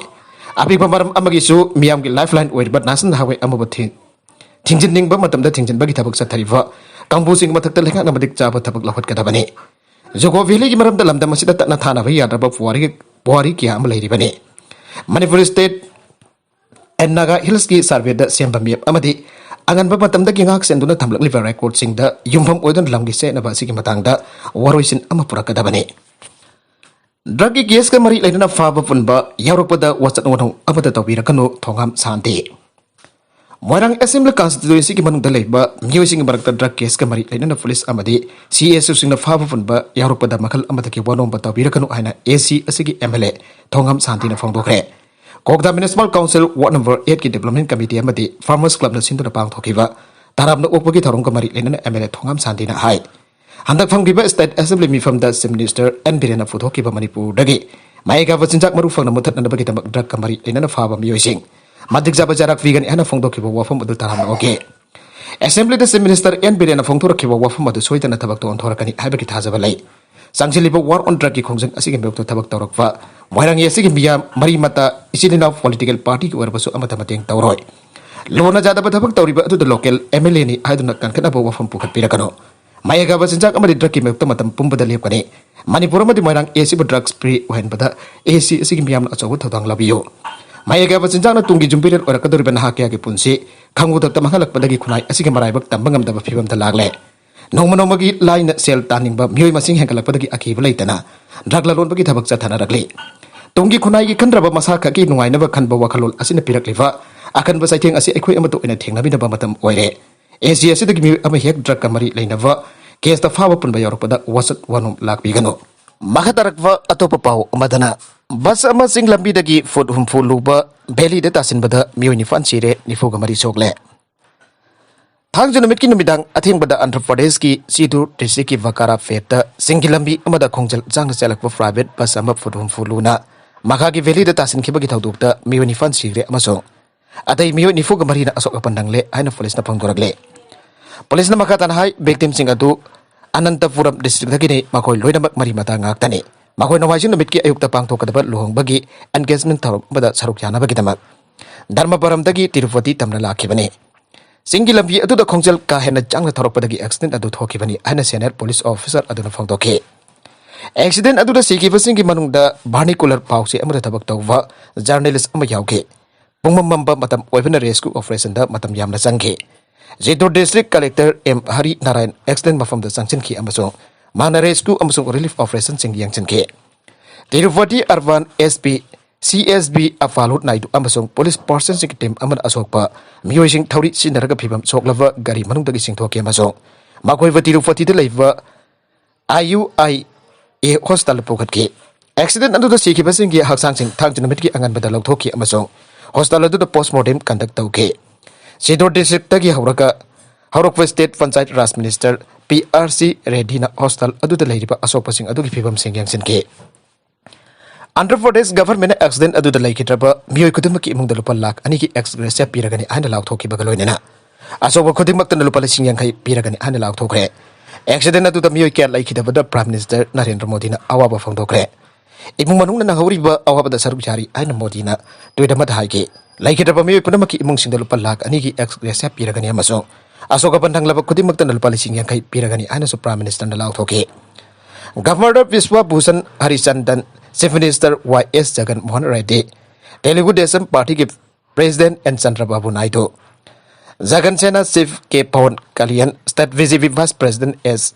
ꯑꯄꯤꯛꯄ ꯃꯔꯝ ꯑꯃꯒꯤꯁꯨ ꯃꯤꯌꯥꯝꯒꯤ ꯂꯥꯏꯐ ꯂꯥꯏꯟ ꯑꯣꯏꯔꯤꯕ ꯅꯦꯁꯅꯦꯜ ꯍꯥꯏꯋꯦ ꯑꯃꯕꯨ ꯊꯤ-, ꯊꯤꯡꯖꯤꯟꯅꯤꯡꯕ ꯃꯇꯝꯗ ꯊꯤꯡꯖꯤꯟꯕꯒꯤ ꯊꯕꯛ ꯆꯠꯊꯔꯤꯕ ꯀꯥꯡꯕꯨꯁꯤꯡꯒꯤ ꯃꯊꯛꯇ ꯂꯩꯉꯥꯛꯅ ꯃꯇꯤꯛ ꯆꯥꯕ ꯊꯕꯛ ꯂꯧꯈꯠꯀꯗꯕꯅꯤ꯫ ꯖꯨꯀꯣ ꯚꯦꯂꯤꯒꯤ ꯃꯔꯝꯗ ꯂꯝꯗꯝ ꯑꯁꯤꯗ ꯇꯠꯅ ꯊꯥꯅꯕ ꯌꯥꯗ꯭ꯔꯕ ꯄꯨꯋꯥꯔꯤ, ꯄꯨꯋꯥꯔꯤ ꯀꯌꯥ ꯑꯃ ꯂꯩꯔꯤꯕꯅꯤ꯫ ꯃꯅꯤꯄꯨꯔ ꯁ꯭ꯇꯦꯠ ꯑꯦꯟ ꯅꯥꯒꯥ ꯍꯤꯜꯁꯀꯤ ꯁꯔꯚꯦꯗ ꯁꯦꯝꯕ ꯃꯦꯞ ꯑꯃꯗꯤ ꯑꯉꯟꯕ ꯃꯇꯝꯗꯒꯤ ꯉꯥꯛ ꯁꯦꯟꯗꯨꯅ ꯊꯝꯂꯛꯂꯤꯕ ꯔꯦꯀꯣꯔꯗꯁꯤꯡꯗ ꯌꯨꯝꯐꯝ ꯑꯣꯏꯗꯨꯅ ꯂꯝꯒꯤ ꯆꯦꯠꯅꯕ ꯑꯁꯤꯒꯤ ꯃꯇꯥꯡꯗ ꯋꯥꯔꯣꯏꯁꯤꯟ ꯑꯃ ꯄꯨꯔꯛꯀꯗꯕꯅꯤ꯫ ꯗ꯭ꯔꯒꯀꯤ ꯀꯦꯁꯀ ꯃꯔꯤ ꯂꯩꯅꯅ ꯐꯥꯕ ꯄꯨꯟꯕ ꯌꯥꯎꯔꯛꯄꯗ ꯋꯥꯆꯠ ꯋꯥꯅꯣ ꯑꯃꯠꯇ ꯇꯧꯕꯤꯔꯛꯀꯅꯨ, ꯊꯣꯉꯥꯝ ꯁꯥꯟꯇꯤ꯫ ꯃꯣꯏꯔꯥꯡ ꯑꯦꯁꯦꯝꯕ꯭ꯂꯤ ꯀꯟꯁꯇꯤꯇ꯭ꯋꯦꯟꯁꯤꯒꯤ ꯃꯅꯨꯡꯗ ꯂꯩꯕ ꯃꯤꯑꯣꯏꯁꯤꯡꯒꯤ ꯃꯔꯛꯇ ꯗ꯭ꯔꯒ ꯀꯦꯁꯀ ꯃꯔꯤ ꯂꯩꯅꯅ ꯄꯨꯂꯤꯁ ꯑꯃꯗꯤ ꯁꯤ ꯑꯦꯁ ꯑꯣꯁꯤꯡꯅ ꯐꯥꯕ ꯄꯨꯟꯕ ꯌꯥꯎꯔꯛꯄꯗ ꯃꯈꯜ ꯑꯃꯗꯒꯤ ꯋꯥꯅꯣꯝꯕ ꯇꯧꯕꯤꯔꯛꯀꯅꯨ ꯍꯥꯏꯅ ꯑꯦ ꯁꯤ ꯑꯁꯤꯒꯤ ꯑꯦꯝ ꯑꯦꯜ ꯑꯦ ꯊꯣꯉꯥꯝ ꯁꯥꯟꯇꯤꯅ ꯐꯣꯡꯗꯣꯛꯈ꯭ꯔꯦ꯫ ꯀ꯭ꯋꯥꯛꯇꯥ ꯃ꯭ꯌꯨꯅꯤꯁꯤꯄꯥꯜ ꯀꯥꯎꯟꯁꯤꯜ ꯋꯥꯔꯗ ꯅꯝꯕꯔ ꯑꯩꯠꯀꯤ ꯗꯤꯕ꯭ꯂꯞꯃꯦꯟ ꯀꯃꯤꯇꯤ ꯑꯃꯗꯤ ꯐꯥꯔꯃꯔꯁ ꯀ꯭ꯂꯕꯅ ꯁꯤꯟꯗꯨꯅ ꯄꯥꯡꯊꯣꯛꯈꯤꯕ ꯇꯔꯥꯝꯅ ꯑꯣꯛꯄꯒꯤ ꯊꯧꯔꯝꯒ ꯃꯔꯤ ꯂꯩꯅꯅ ꯑꯦꯝ ꯑꯦꯜ ꯑꯦ ꯊꯣꯉꯥꯝ ꯁꯥꯟꯇꯤꯅ ꯍꯥꯏ, ꯍꯟꯗꯛ ꯐꯝꯈꯤꯕ ꯁ꯭ꯇꯦꯠ ꯑꯦꯁꯦꯝꯕ꯭ꯂꯤ ꯃꯤꯐꯝꯗ ꯆꯤꯐ ꯃꯤꯅꯤꯁꯇꯔ ꯑꯦꯟ ꯕꯤꯔꯦꯟꯅ ꯄꯨꯊꯣꯛꯈꯤꯕ ꯃꯅꯤꯄꯨꯔꯗꯒꯤ ꯃꯍꯩ ꯀꯥꯕ ꯆꯤꯟꯖꯥꯛ ꯃꯔꯨ ꯐꯪꯅ ꯃꯨꯊꯠꯅꯅꯕꯒꯤꯗꯃꯛ ꯗ꯭ꯔꯒꯀ ꯃꯔꯤ ꯂꯩꯅꯅ ꯐꯥꯕ ꯃꯤꯑꯣꯏꯁꯤꯡ ꯃꯇꯤꯛ ꯆꯥꯕ ꯆꯩꯔꯥꯛ ꯄꯤꯒꯅꯤ ꯍꯥꯏꯅ ꯐꯣꯡꯗꯣꯛꯈꯤꯕ ꯋꯥꯐꯝ ꯑꯗꯨ ꯇꯔꯥꯝꯅ ꯑꯣꯛꯈꯤ꯫ ꯑꯦꯁꯦꯝꯕ꯭ꯂꯤꯗ ꯆꯤꯐ ꯃꯤꯅꯤꯁꯇꯔ ꯑꯦꯟ ꯕꯤꯔꯦꯟꯅ ꯐꯣꯡꯗꯣꯔꯛꯈꯤꯕ ꯋꯥꯐꯝ ꯑꯗꯨ ꯁꯣꯏꯗꯅ ꯊꯕꯛꯇ ꯑꯣꯟꯊꯣꯔꯛꯀꯅꯤ ꯍꯥꯏꯕꯒꯤ ꯊꯥꯖꯕ ꯂꯩ꯫ ꯆꯪꯁꯤꯜꯂꯤꯕ ꯋꯥꯔ ꯑꯣꯟ ꯗ꯭ꯔꯒꯀꯤ ꯈꯣꯡꯖꯪ ꯑꯁꯤꯒꯤ ꯃꯥꯌꯣꯛꯇ ꯊꯕꯛ ꯇꯧꯔꯛꯄ ꯃꯣꯏꯔꯥꯡ ꯑꯁꯤꯒꯤ ꯃꯤꯌꯥꯝ ꯃꯔꯤ ꯃꯇꯥ ꯏꯆꯤꯜ ꯏꯅꯥꯎ ꯄꯣꯂꯤꯇꯤꯀꯦꯜ ꯄꯥꯔꯇꯤꯒꯤ ꯑꯣꯏꯔꯕꯁꯨ ꯑꯃꯠꯇ ꯃꯇꯦꯡ ꯇꯧꯔꯣꯏ꯫ ꯂꯣꯟꯅ ꯌꯥꯗꯕ ꯊꯕꯛ ꯇꯧꯔꯤꯕ ꯑꯗꯨꯗ ꯂꯣꯀꯦꯜ ꯑꯦꯝ ꯑꯦꯜ ꯑꯦꯅꯤ ꯍꯥꯏꯗꯨꯅ ꯀꯟꯈꯠꯅꯕ ꯋꯥꯐꯝ ꯄꯨꯈꯠꯄꯤꯔꯛꯀꯅꯨ꯫ ꯃꯍꯩ ꯀꯥꯕ ꯆꯤꯟꯖꯥꯛ ꯑꯃꯗꯤ ꯗ꯭ꯔꯒꯀꯤ ꯃꯥꯌꯣꯛꯇ ꯃꯇꯝ ꯄꯨꯝꯕꯗ ꯂꯦꯞꯀꯅꯤ꯫ ꯃꯅꯤꯄꯨꯔ ꯑꯃꯗꯤ ꯃꯣꯏꯔꯥꯡ ꯑꯦ ꯑꯁꯤꯕꯨ ꯗ꯭ꯔꯒꯁ ꯐ꯭ꯔꯤ ꯑꯣꯏꯍꯟꯕꯗ ꯑꯦ ꯁꯤ ꯑꯁꯤꯒꯤ ꯃꯤꯌꯥꯝꯅ ꯑꯆꯧꯕ ꯊꯧꯗꯥꯡ ꯂꯧꯕꯤꯌꯨ꯫ ꯃꯍꯩ ꯀꯥꯕ ꯆꯤꯟꯖꯥꯛꯅ ꯇꯨꯡꯒꯤ ꯌꯨꯝꯕꯤꯔꯦꯜ ꯑꯣꯏꯔꯛꯀꯗꯧꯔꯤꯕ ꯅꯍꯥ ꯀꯌꯥꯒꯤ ꯄꯨꯟꯁꯤ ꯈꯪꯉꯨꯗꯛꯇ ꯃꯥꯡꯍꯜꯂꯛꯄꯗꯒꯤ ꯈꯨꯟꯅꯥꯏ ꯑꯁꯤꯒꯤ ꯃꯔꯥꯏꯕꯛ ꯇꯝꯕ ꯉꯝꯗꯕ ꯐꯤꯕꯝꯗ ꯂꯥꯛꯂꯦ꯫ ꯅꯣꯡꯃ ꯅꯣꯡꯃꯒꯤ ꯂꯥꯏꯅ ꯁꯦꯜ ꯇꯥꯟꯅꯤꯡꯕ ꯃꯤꯑꯣꯏ ꯃꯁꯤꯡ ꯍꯦꯟꯒꯠꯂꯛꯄꯗꯒꯤ ꯑꯀꯤꯕ ꯂꯩꯇꯅ ꯗ꯭ꯔꯒ ꯂꯂꯣꯟꯕꯒꯤ ꯊꯕꯛ ꯆꯠꯊꯅꯔꯛꯂꯤ꯫ ꯇꯨꯡꯒꯤ ꯈꯨꯟꯅꯥꯏꯒꯤ ꯈꯟꯗ꯭ꯔꯕ ꯃꯁꯥ ꯈꯛꯀꯤ ꯅꯨꯡꯉꯥꯏꯅꯕ ꯈꯟꯕ ꯋꯥꯈꯜꯂꯣꯟ ꯑꯁꯤꯅ ꯄꯤꯔꯛꯂꯤꯕ ꯑꯀꯟꯕ ꯆꯩꯊꯦꯡ ꯑꯁꯤ ꯑꯩꯈꯣꯏ ꯑꯃꯠꯇ ꯑꯣꯏꯅ ꯊꯦꯡꯅꯃꯤꯟꯅꯕ ꯃꯇꯝ ꯑꯣꯏꯔꯦ꯫ ꯑꯦꯁꯤ ꯑꯁꯤꯗꯒꯤ ꯃꯤꯑꯣꯏ ꯑꯃ ꯍꯦꯛ ꯗ꯭ꯔꯒꯀ ꯃꯔꯤ ꯂꯩꯅꯕ ꯀꯦꯁꯇ ꯐꯥꯕ ꯄꯨꯟꯕ ꯌꯥꯎꯔꯛꯄꯗ ꯋꯥꯁꯛ ꯋꯥꯅꯣꯝ ꯂꯥꯛꯄꯤꯒꯅꯨ꯫ ꯃꯈꯥ ꯇꯥꯔꯛꯄ ꯑꯇꯣꯞꯄ ꯄꯥꯎ ꯑꯃꯗꯅ, ꯕꯁ ꯑꯃ ꯆꯤꯡ ꯂꯝꯕꯤꯗꯒꯤ ꯐꯨꯠ ꯍꯨꯝꯐꯨ ꯂꯨꯕ ꯚꯦꯂꯤꯗ ꯇꯥꯁꯤꯟꯕꯗ ꯃꯤꯑꯣꯏ ꯅꯤꯄꯥꯟ ꯁꯤꯔꯦ, ꯅꯤꯐꯨꯒ ꯃꯔꯤ ꯁꯣꯛꯂꯦ꯫ ꯊꯥꯡꯖ ꯅꯨꯃꯤꯠꯀꯤ ꯅꯨꯃꯤꯗꯥꯡ ꯑꯊꯦꯡꯕꯗ ꯑꯟꯙ꯭ꯔ ꯄ꯭ꯔꯗꯦꯁꯀꯤ ꯆꯤꯇꯨꯔ ꯗꯤꯁꯇ꯭ꯔꯤꯛꯀꯤ ꯚꯀꯥꯔꯥ ꯐꯦꯠꯇ ꯆꯤꯡꯒꯤ ꯂꯝꯕꯤ ꯑꯃꯗ ꯈꯣꯡꯖꯦꯜ ꯆꯥꯡꯅ ꯆꯦꯜꯂꯛꯄ ꯄ꯭ꯔꯥꯏꯚꯦꯠ ꯕꯁ ꯑꯃ ꯐꯨꯠ ꯍꯨꯝꯐꯨ ꯂꯨꯅ ꯃꯈꯥꯒꯤ ꯚꯦꯂꯤꯗ ꯇꯥꯁꯤꯟꯈꯤꯕꯒꯤ ꯊꯧꯗꯣꯛꯇ ꯃꯤꯑꯣꯏ ꯅꯤꯄꯥꯟ ꯁꯤꯈ꯭ꯔꯦ ꯑꯃꯁꯨꯡ ꯑꯇꯩ ꯃꯤꯑꯣꯏ ꯅꯤꯐꯨꯒ ꯃꯔꯤꯅ ꯑꯁꯣꯛ ꯑꯄꯟ ꯅꯪꯂꯦ ꯍꯥꯏꯅ ꯄꯨꯂꯤꯁꯅ ꯐꯣꯡꯗꯣꯔꯛꯂꯦ꯫ ꯄꯨꯂꯤꯁꯅ ꯃꯈꯥ ꯇꯥꯅ ꯍꯥꯏ, ꯚꯤꯛꯇꯤꯝꯁꯤꯡ ꯑꯗꯨ ꯑꯅꯟꯇꯄꯨꯔꯝ ꯗꯤꯁꯇ꯭ꯔꯤꯛꯇꯒꯤꯅꯤ, ꯃꯈꯣꯏ ꯂꯣꯏꯅꯃꯛ ꯃꯔꯤ ꯃꯇꯥ ꯉꯥꯛꯇꯅꯤ꯫ ꯃꯈꯣꯏ ꯅꯣꯡꯃꯥꯏꯖꯤꯡ ꯅꯨꯃꯤꯠꯀꯤ ꯑꯌꯨꯛꯇ ꯄꯥꯡꯊꯣꯛꯀꯗꯕ ꯂꯨꯍꯣꯡꯕꯒꯤ ꯑꯦꯟꯒꯦꯖꯃꯦꯟ ꯊꯧꯔꯝ ꯑꯃꯗ ꯁꯔꯨꯛ ꯌꯥꯅꯕꯒꯤꯗꯃꯛ ꯙꯔꯃꯄꯨꯔꯝꯗꯒꯤ ꯇꯤꯔꯨꯄꯇꯤ ꯇꯝꯅ ꯂꯥꯛꯈꯤꯕꯅꯤ꯫ ꯆꯤꯡꯒꯤ ꯂꯝꯕꯤ ꯑꯗꯨꯗ ꯈꯣꯡꯖꯦꯜ ꯀꯥ ꯍꯦꯟꯅ ꯆꯥꯡꯅ ꯊꯧꯔꯛꯄꯗꯒꯤ ꯑꯦꯛꯁꯤꯗꯦꯟ ꯑꯗꯨ ꯊꯣꯛꯈꯤꯕꯅꯤ ꯍꯥꯏꯅ ꯁꯦꯅꯤꯌꯔ ꯄꯨꯂꯤꯁ ꯑꯣꯐꯤꯁꯥꯔ ꯑꯗꯨꯅ ꯐꯣꯡꯗꯣꯛꯈꯤ꯫ ꯑꯦꯛꯁꯤꯗꯦꯟ ꯑꯗꯨꯗ ꯁꯤꯈꯤꯕꯁꯤꯡꯒꯤ ꯃꯅꯨꯡꯗ ꯚꯥꯔꯅꯤꯀꯨꯂꯔ ꯄꯥꯎꯆꯦ ꯑꯃꯗ ꯊꯕꯛ ꯇꯧꯕ ꯖꯔꯅꯦꯂꯤꯁ ꯑꯃ ꯌꯥꯎꯈꯤ꯫ ꯄꯨꯡꯃꯝ ꯃꯝꯕ ꯃꯇꯝ ꯑꯣꯏꯕꯅ ꯔꯦꯁꯀ꯭ꯌꯨ ꯑꯣꯄꯔꯦꯁꯟꯗ ꯃꯇꯝ ꯌꯥꯝꯅ ꯆꯪꯈꯤ꯫ ꯖꯤꯇꯨꯔ district collector M Harry Narayan accident ꯃꯐꯝꯗ ꯆꯪꯁꯤꯟꯈꯤ ꯑꯃꯁꯨꯡ ꯃꯍꯥꯛꯅ ꯔꯦꯁꯀ꯭ꯌꯨ ꯑꯃꯁꯨꯡ ꯔꯤꯂꯤꯐ ꯑꯣꯄꯔꯦꯁꯟꯁꯤꯡ ꯌꯦꯡꯁꯤꯟꯈꯤ꯫ Tirupati urban S P C S B ꯑꯐꯥꯂꯨ Naidu ꯑꯃꯁꯨꯡ ꯄꯨꯂꯤꯁ ꯄꯥꯔꯁꯟꯁꯤꯡꯒꯤ ꯇꯤꯝ ꯑꯃꯅ ꯑꯁꯣꯛꯄ ꯃꯤꯑꯣꯏꯁꯤꯡ ꯊꯧꯔꯤ ꯁꯤꯖꯤꯟꯅꯔꯒ ꯐꯤꯕꯝ ꯁꯣꯛꯂꯕ ꯒꯥꯔꯤ ꯃꯅꯨꯡꯗꯒꯤ ꯆꯤꯡꯊꯣꯛꯈꯤ ꯑꯃꯁꯨꯡ ꯃꯈꯣꯏꯕꯨ ꯇꯤꯔꯨꯄꯇꯤꯗ ꯂꯩꯕ ꯑꯥꯏ ꯌꯨ ꯑꯥꯏ ꯑꯦ ꯍꯣꯁꯄꯤꯇꯥꯜꯗ ꯄꯨꯈꯠꯈꯤ꯫ ꯑꯦꯛꯁꯤꯗꯦꯟ ꯑꯗꯨꯗ ꯁꯤꯈꯤꯕꯁꯤꯡꯒꯤ ꯍꯛꯆꯥꯡꯁꯤꯡ ꯊꯥꯡꯖ ꯅꯨꯃꯤꯠꯀꯤ ꯑꯉꯟꯕꯗ ꯂꯧꯊꯣꯛꯈꯤ ꯑꯃꯁꯨꯡ ꯍꯣꯁꯄꯤꯇꯥꯜ ꯑꯗꯨꯗ ꯄꯣꯁꯃꯣꯔꯇꯦꯝ ꯀꯟꯗꯛ ꯇꯧꯈꯤ꯫ ꯁꯤꯗꯣꯔ ꯗꯤꯁꯇ꯭ꯔꯤꯛꯇꯒꯤ ꯍꯧꯔꯒ ꯍꯧꯔꯛꯄ state panchayat raj minister P R C ꯔꯦꯗꯤꯅ ꯍꯣꯁꯄꯤꯇꯥꯜ ꯑꯗꯨꯗ ꯂꯩꯔꯤꯕ ꯑꯁꯣꯛꯄꯁꯤꯡ ꯑꯗꯨꯒꯤ ꯐꯤꯕꯝꯁꯤꯡ ꯌꯦꯡꯁꯤꯟꯈꯤ꯫ ꯑꯟꯙ꯭ꯔ ꯄ꯭ꯔꯗꯦꯁ ꯒꯚꯔꯟꯃꯦꯟꯠꯅ ꯑꯦꯛꯁꯤꯗꯦꯟꯠ ꯑꯗꯨꯗ ꯂꯩꯈꯤꯗ꯭ꯔꯕ ꯃꯤꯑꯣꯏ ꯈꯨꯗꯤꯡꯃꯛꯀꯤ ꯏꯃꯨꯡꯗ ꯂꯨꯄꯥ ꯂꯥꯈ ꯑꯅꯤꯒꯤ ꯑꯦꯛꯁ ꯒ꯭ꯔꯦꯁꯤꯌꯥ ꯄꯤꯔꯒꯅꯤ ꯍꯥꯏꯅ ꯂꯥꯎꯊꯣꯛꯈꯤꯕꯒ ꯂꯣꯏꯅꯅ ꯑꯁꯣꯛꯄ ꯈꯨꯗꯤꯡꯃꯛꯇꯅ ꯂꯨꯄꯥ ꯂꯤꯁꯤꯡ ꯌꯥꯡꯈꯩ ꯄꯤꯔꯒꯅꯤ ꯍꯥꯏꯅ ꯂꯥꯎꯊꯣꯛꯈ꯭ꯔꯦ꯫ ꯑꯦꯛꯁꯤꯗꯦꯟꯠ ꯑꯗꯨꯗ ꯃꯤꯑꯣꯏ ꯀꯌꯥ ꯂꯩꯈꯤꯗꯕꯗ ꯄ꯭ꯔꯥꯏꯝ ꯃꯤꯅꯤꯁꯇꯔ ꯅꯔꯦꯟꯗ꯭ꯔ ꯃꯣꯗꯤꯅ ꯑꯋꯥꯕ ꯐꯣꯡꯗꯣꯛꯈ꯭ꯔꯦ꯫ ꯏꯃꯨꯡ ꯃꯅꯨꯡꯅ ꯅꯪꯍꯧꯔꯤꯕ ꯑꯋꯥꯕꯗ ꯁꯔꯨꯛ ꯌꯥꯔꯤ ꯍꯥꯏꯅ ꯃꯣꯗꯤꯅ ꯇ꯭ꯋꯤꯠ ꯑꯃꯗ ꯍꯥꯏꯈꯤ꯫ ꯂꯩꯈꯤꯗ꯭ꯔꯕ ꯃꯤꯑꯣꯏ ꯄꯨꯝꯅꯃꯛꯀꯤ ꯏꯃꯨꯡꯁꯤꯡꯗ ꯂꯨꯄꯥ ꯂꯥꯈ ꯑꯅꯤꯒꯤ ꯑꯦꯛꯁ ꯒ꯭ꯔꯦꯁꯤꯌꯥ ꯄꯤꯔꯒꯅꯤ ꯑꯃꯁꯨꯡ ꯑꯁꯣꯛ ꯑꯄꯟ ꯅꯪꯂꯕ ꯈꯨꯗꯤꯡꯃꯛꯇꯅ ꯂꯨꯄꯥ ꯂꯤꯁꯤꯡ ꯌꯥꯡꯈꯩ ꯄꯤꯔꯒꯅꯤ ꯍꯥꯏꯅꯁꯨ ꯄ꯭ꯔꯥꯏꯝ ꯃꯤꯅꯤꯁꯇꯔꯅ ꯂꯥꯎꯊꯣꯛꯈꯤ꯫ Governor Biswa Bhusan Harichandan, chief minister Y S Jagan Mohan Reddy, Telugu Desam ꯄꯥꯔꯇꯤꯒꯤ president N Chandrababu Naidu, Jana Sena chief K Pawan Kalyan, state B J P vice president S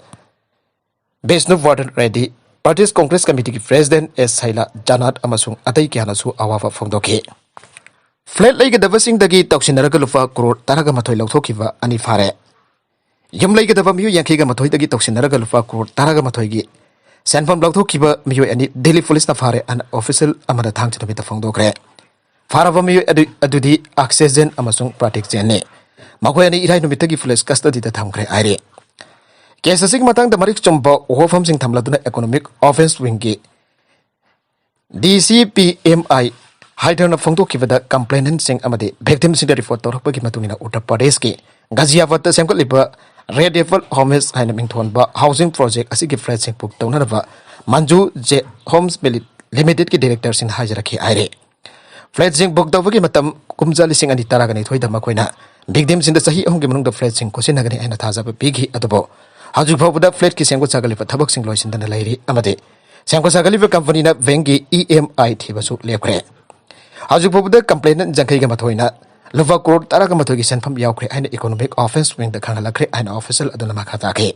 Vishnu Vardhan Reddy, Pradesh Congress ꯀꯃꯤꯇꯤꯒꯤ ꯄ꯭ꯔꯦꯁꯤꯗꯦꯟꯠ ꯑꯦꯁ ꯁꯩꯂꯥ ꯖꯥꯅꯥꯊ ꯑꯃꯁꯨꯡ ꯑꯇꯩ ꯀꯌꯥꯅꯁꯨ ꯑꯋꯥꯕ ꯐꯣꯡꯗꯣꯛꯈꯤ꯫ ꯐ꯭ꯂꯦꯠ ꯂꯩꯒꯗꯕꯁꯤꯡꯗꯒꯤ ꯇꯧꯁꯤꯟꯅꯔꯒ ꯂꯨꯄꯥ ꯀ꯭ꯔꯣꯔ ꯇꯔꯥꯒ ꯃꯥꯊꯣꯏ ꯂꯧꯊꯣꯛꯈꯤꯕ ꯑꯅꯤ ꯐꯥꯔꯦ꯫ ꯌꯨꯝ ꯂꯩꯒꯗꯕ ꯃꯤꯑꯣꯏ ꯌꯥꯡꯈꯩꯒ ꯃꯥꯊꯣꯏꯗꯒꯤ ꯇꯧꯁꯤꯟꯅꯔꯒ ꯂꯨꯄꯥ ꯀ꯭ꯔꯣꯔ ꯇꯔꯥꯒ ꯃꯥꯊꯣꯏꯒꯤ ꯁꯦꯟꯐꯝ ꯂꯧꯊꯣꯛꯈꯤꯕ ꯃꯤꯑꯣꯏ ꯑꯅꯤ ꯗꯤꯜꯂꯤ ꯄꯨꯂꯤꯁꯅ ꯐꯥꯔꯦ ꯍꯥꯏꯅ ꯑꯣꯐꯤꯁꯤꯌꯦꯜ ꯑꯃꯅ ꯊꯥꯡꯖ ꯅꯨꯃꯤꯠꯇ ꯐꯣꯡꯗꯣꯛꯈ꯭ꯔꯦ꯫ ꯐꯥꯔꯕ ꯃꯤꯑꯣꯏ ꯑꯗꯨ, ꯑꯗꯨꯗꯤ ꯑꯛꯁꯦ ꯖꯦꯟ ꯑꯃꯁꯨꯡ ꯄ꯭ꯔꯥꯇꯤꯛ ꯖꯦꯟꯅꯤ꯫ ꯃꯈꯣꯏ ꯑꯅꯤ ꯏꯔꯥꯏ ꯅꯨꯃꯤꯠꯇꯒꯤ ꯄꯨꯂꯤꯁ ꯀꯁꯇꯗꯤꯗ ꯊꯝꯈ꯭ꯔꯦ ꯍꯥꯏꯔꯤ꯫ ꯀꯦꯁ ꯑꯁꯤꯒꯤ ꯃꯇꯥꯡꯗ ꯃꯔꯤꯛ ꯆꯨꯝꯕ ꯋꯥꯐꯝꯁꯤꯡ ꯊꯝꯂꯗꯨꯅ ꯏꯀꯣꯅꯣꯃꯤꯛ ꯑꯣꯐꯦꯟꯁ ꯋꯤꯡꯒꯤ ꯗꯤ ꯁꯤ ꯄꯤ ꯑꯦꯝ ꯑꯥꯏ ꯍꯥꯏꯗꯔꯅ ꯐꯣꯡꯗꯣꯛꯈꯤꯕꯗ, ꯀꯝꯄ꯭ꯂꯦꯅꯦꯟꯁꯤꯡ ꯑꯃꯗꯤ ꯚꯤꯛꯇꯤꯝꯁꯤꯡꯗ ꯔꯤꯄꯣꯔꯠ ꯇꯧꯔꯛꯄꯒꯤ ꯃꯇꯨꯡ ꯏꯟꯅ ꯎꯠꯇꯔ ꯄ꯭ꯔꯗꯦꯁꯀꯤ ꯒꯥꯖꯤꯌꯥꯕꯥꯗꯇ ꯁꯦꯝꯒꯠꯂꯤꯕ ꯔꯦꯗ ꯑꯦꯄꯜ ꯍꯣꯝꯁ ꯍꯥꯏꯅ ꯃꯤꯡꯊꯣꯟꯕ ꯍꯥꯎꯁꯤꯡ ꯄ꯭ꯔꯣꯖꯦꯛ ꯑꯁꯤꯒꯤ ꯐ꯭ꯂꯦꯠꯁꯤꯡ ꯕꯨꯛ ꯇꯧꯅꯅꯕ ꯃꯟꯖꯨ ꯖꯦ ꯍꯣꯝꯁ ꯂꯤꯃꯤꯇꯦꯗꯀꯤ ꯗꯤꯔꯦꯛꯇꯔꯁꯤꯡꯅ ꯍꯥꯏꯖꯔꯛꯈꯤ ꯍꯥꯏꯔꯤ꯫ ꯐ꯭ꯂꯦꯠꯁꯤꯡ ꯕꯨꯛ ꯇꯧꯕꯒꯤ ꯃꯇꯝ ꯀꯨꯝꯖꯥ ꯂꯤꯁꯤꯡ ꯑꯅꯤ ꯇꯔꯥꯒ ꯅꯤꯊꯣꯏꯗ ꯃꯈꯣꯏꯅ ꯚꯤꯛꯇꯤꯝꯁꯤꯡꯗ ꯆꯍꯤ ꯑꯍꯨꯝꯒꯤ ꯃꯅꯨꯡꯗ ꯐ꯭ꯂꯦꯠꯁꯤꯡ ꯈꯣꯠꯆꯤꯟꯅꯒꯅꯤ ꯍꯥꯏꯅ ꯊꯥꯖꯕ ꯄꯤꯈꯤ꯫ ꯑꯗꯨꯕꯨ ꯍꯧꯖꯤꯛ ꯐꯥꯎꯕꯗ ꯐ꯭ꯂꯦꯠꯀꯤ ꯁꯦꯝꯒꯠ ꯁꯥꯒꯠꯂꯤꯕ ꯊꯕꯛꯁꯤꯡ ꯂꯣꯏꯁꯤꯟꯗꯅ ꯂꯩꯔꯤ ꯑꯃꯗꯤ ꯁꯦꯝꯒꯠ ꯁꯥꯒꯠꯂꯤꯕ ꯀꯝꯄꯅꯤꯅ ꯕꯦꯡꯒꯤ ꯏ ꯑꯦꯝ ꯑꯥꯏ ꯊꯤꯕꯁꯨ ꯂꯦꯞꯈ꯭ꯔꯦ꯫ ꯍꯧꯖꯤꯛ ꯐꯥꯎꯕꯗ ꯀꯝꯄ꯭ꯂꯦꯅꯦꯟ ꯌꯥꯡꯈꯩꯒ ꯃꯥꯊꯣꯏꯅ ꯂꯨꯄꯥ ꯀ꯭ꯔꯣꯔ ꯇꯔꯥꯒ ꯃꯥꯊꯣꯏꯒꯤ ꯁꯦꯟꯐꯝ ꯌꯥꯎꯈ꯭ꯔꯦ ꯍꯥꯏꯅ ꯏꯀꯣꯅꯣꯃꯤꯛ ꯑꯣꯐꯦꯟꯁ ꯋꯤꯡꯗ ꯈꯪꯍꯜꯂꯛꯈ꯭ꯔꯦ ꯍꯥꯏꯅ ꯑꯣꯐꯤꯁꯤꯌꯦꯜ ꯑꯗꯨꯅ ꯃꯈꯥ ꯇꯥꯈꯤ꯫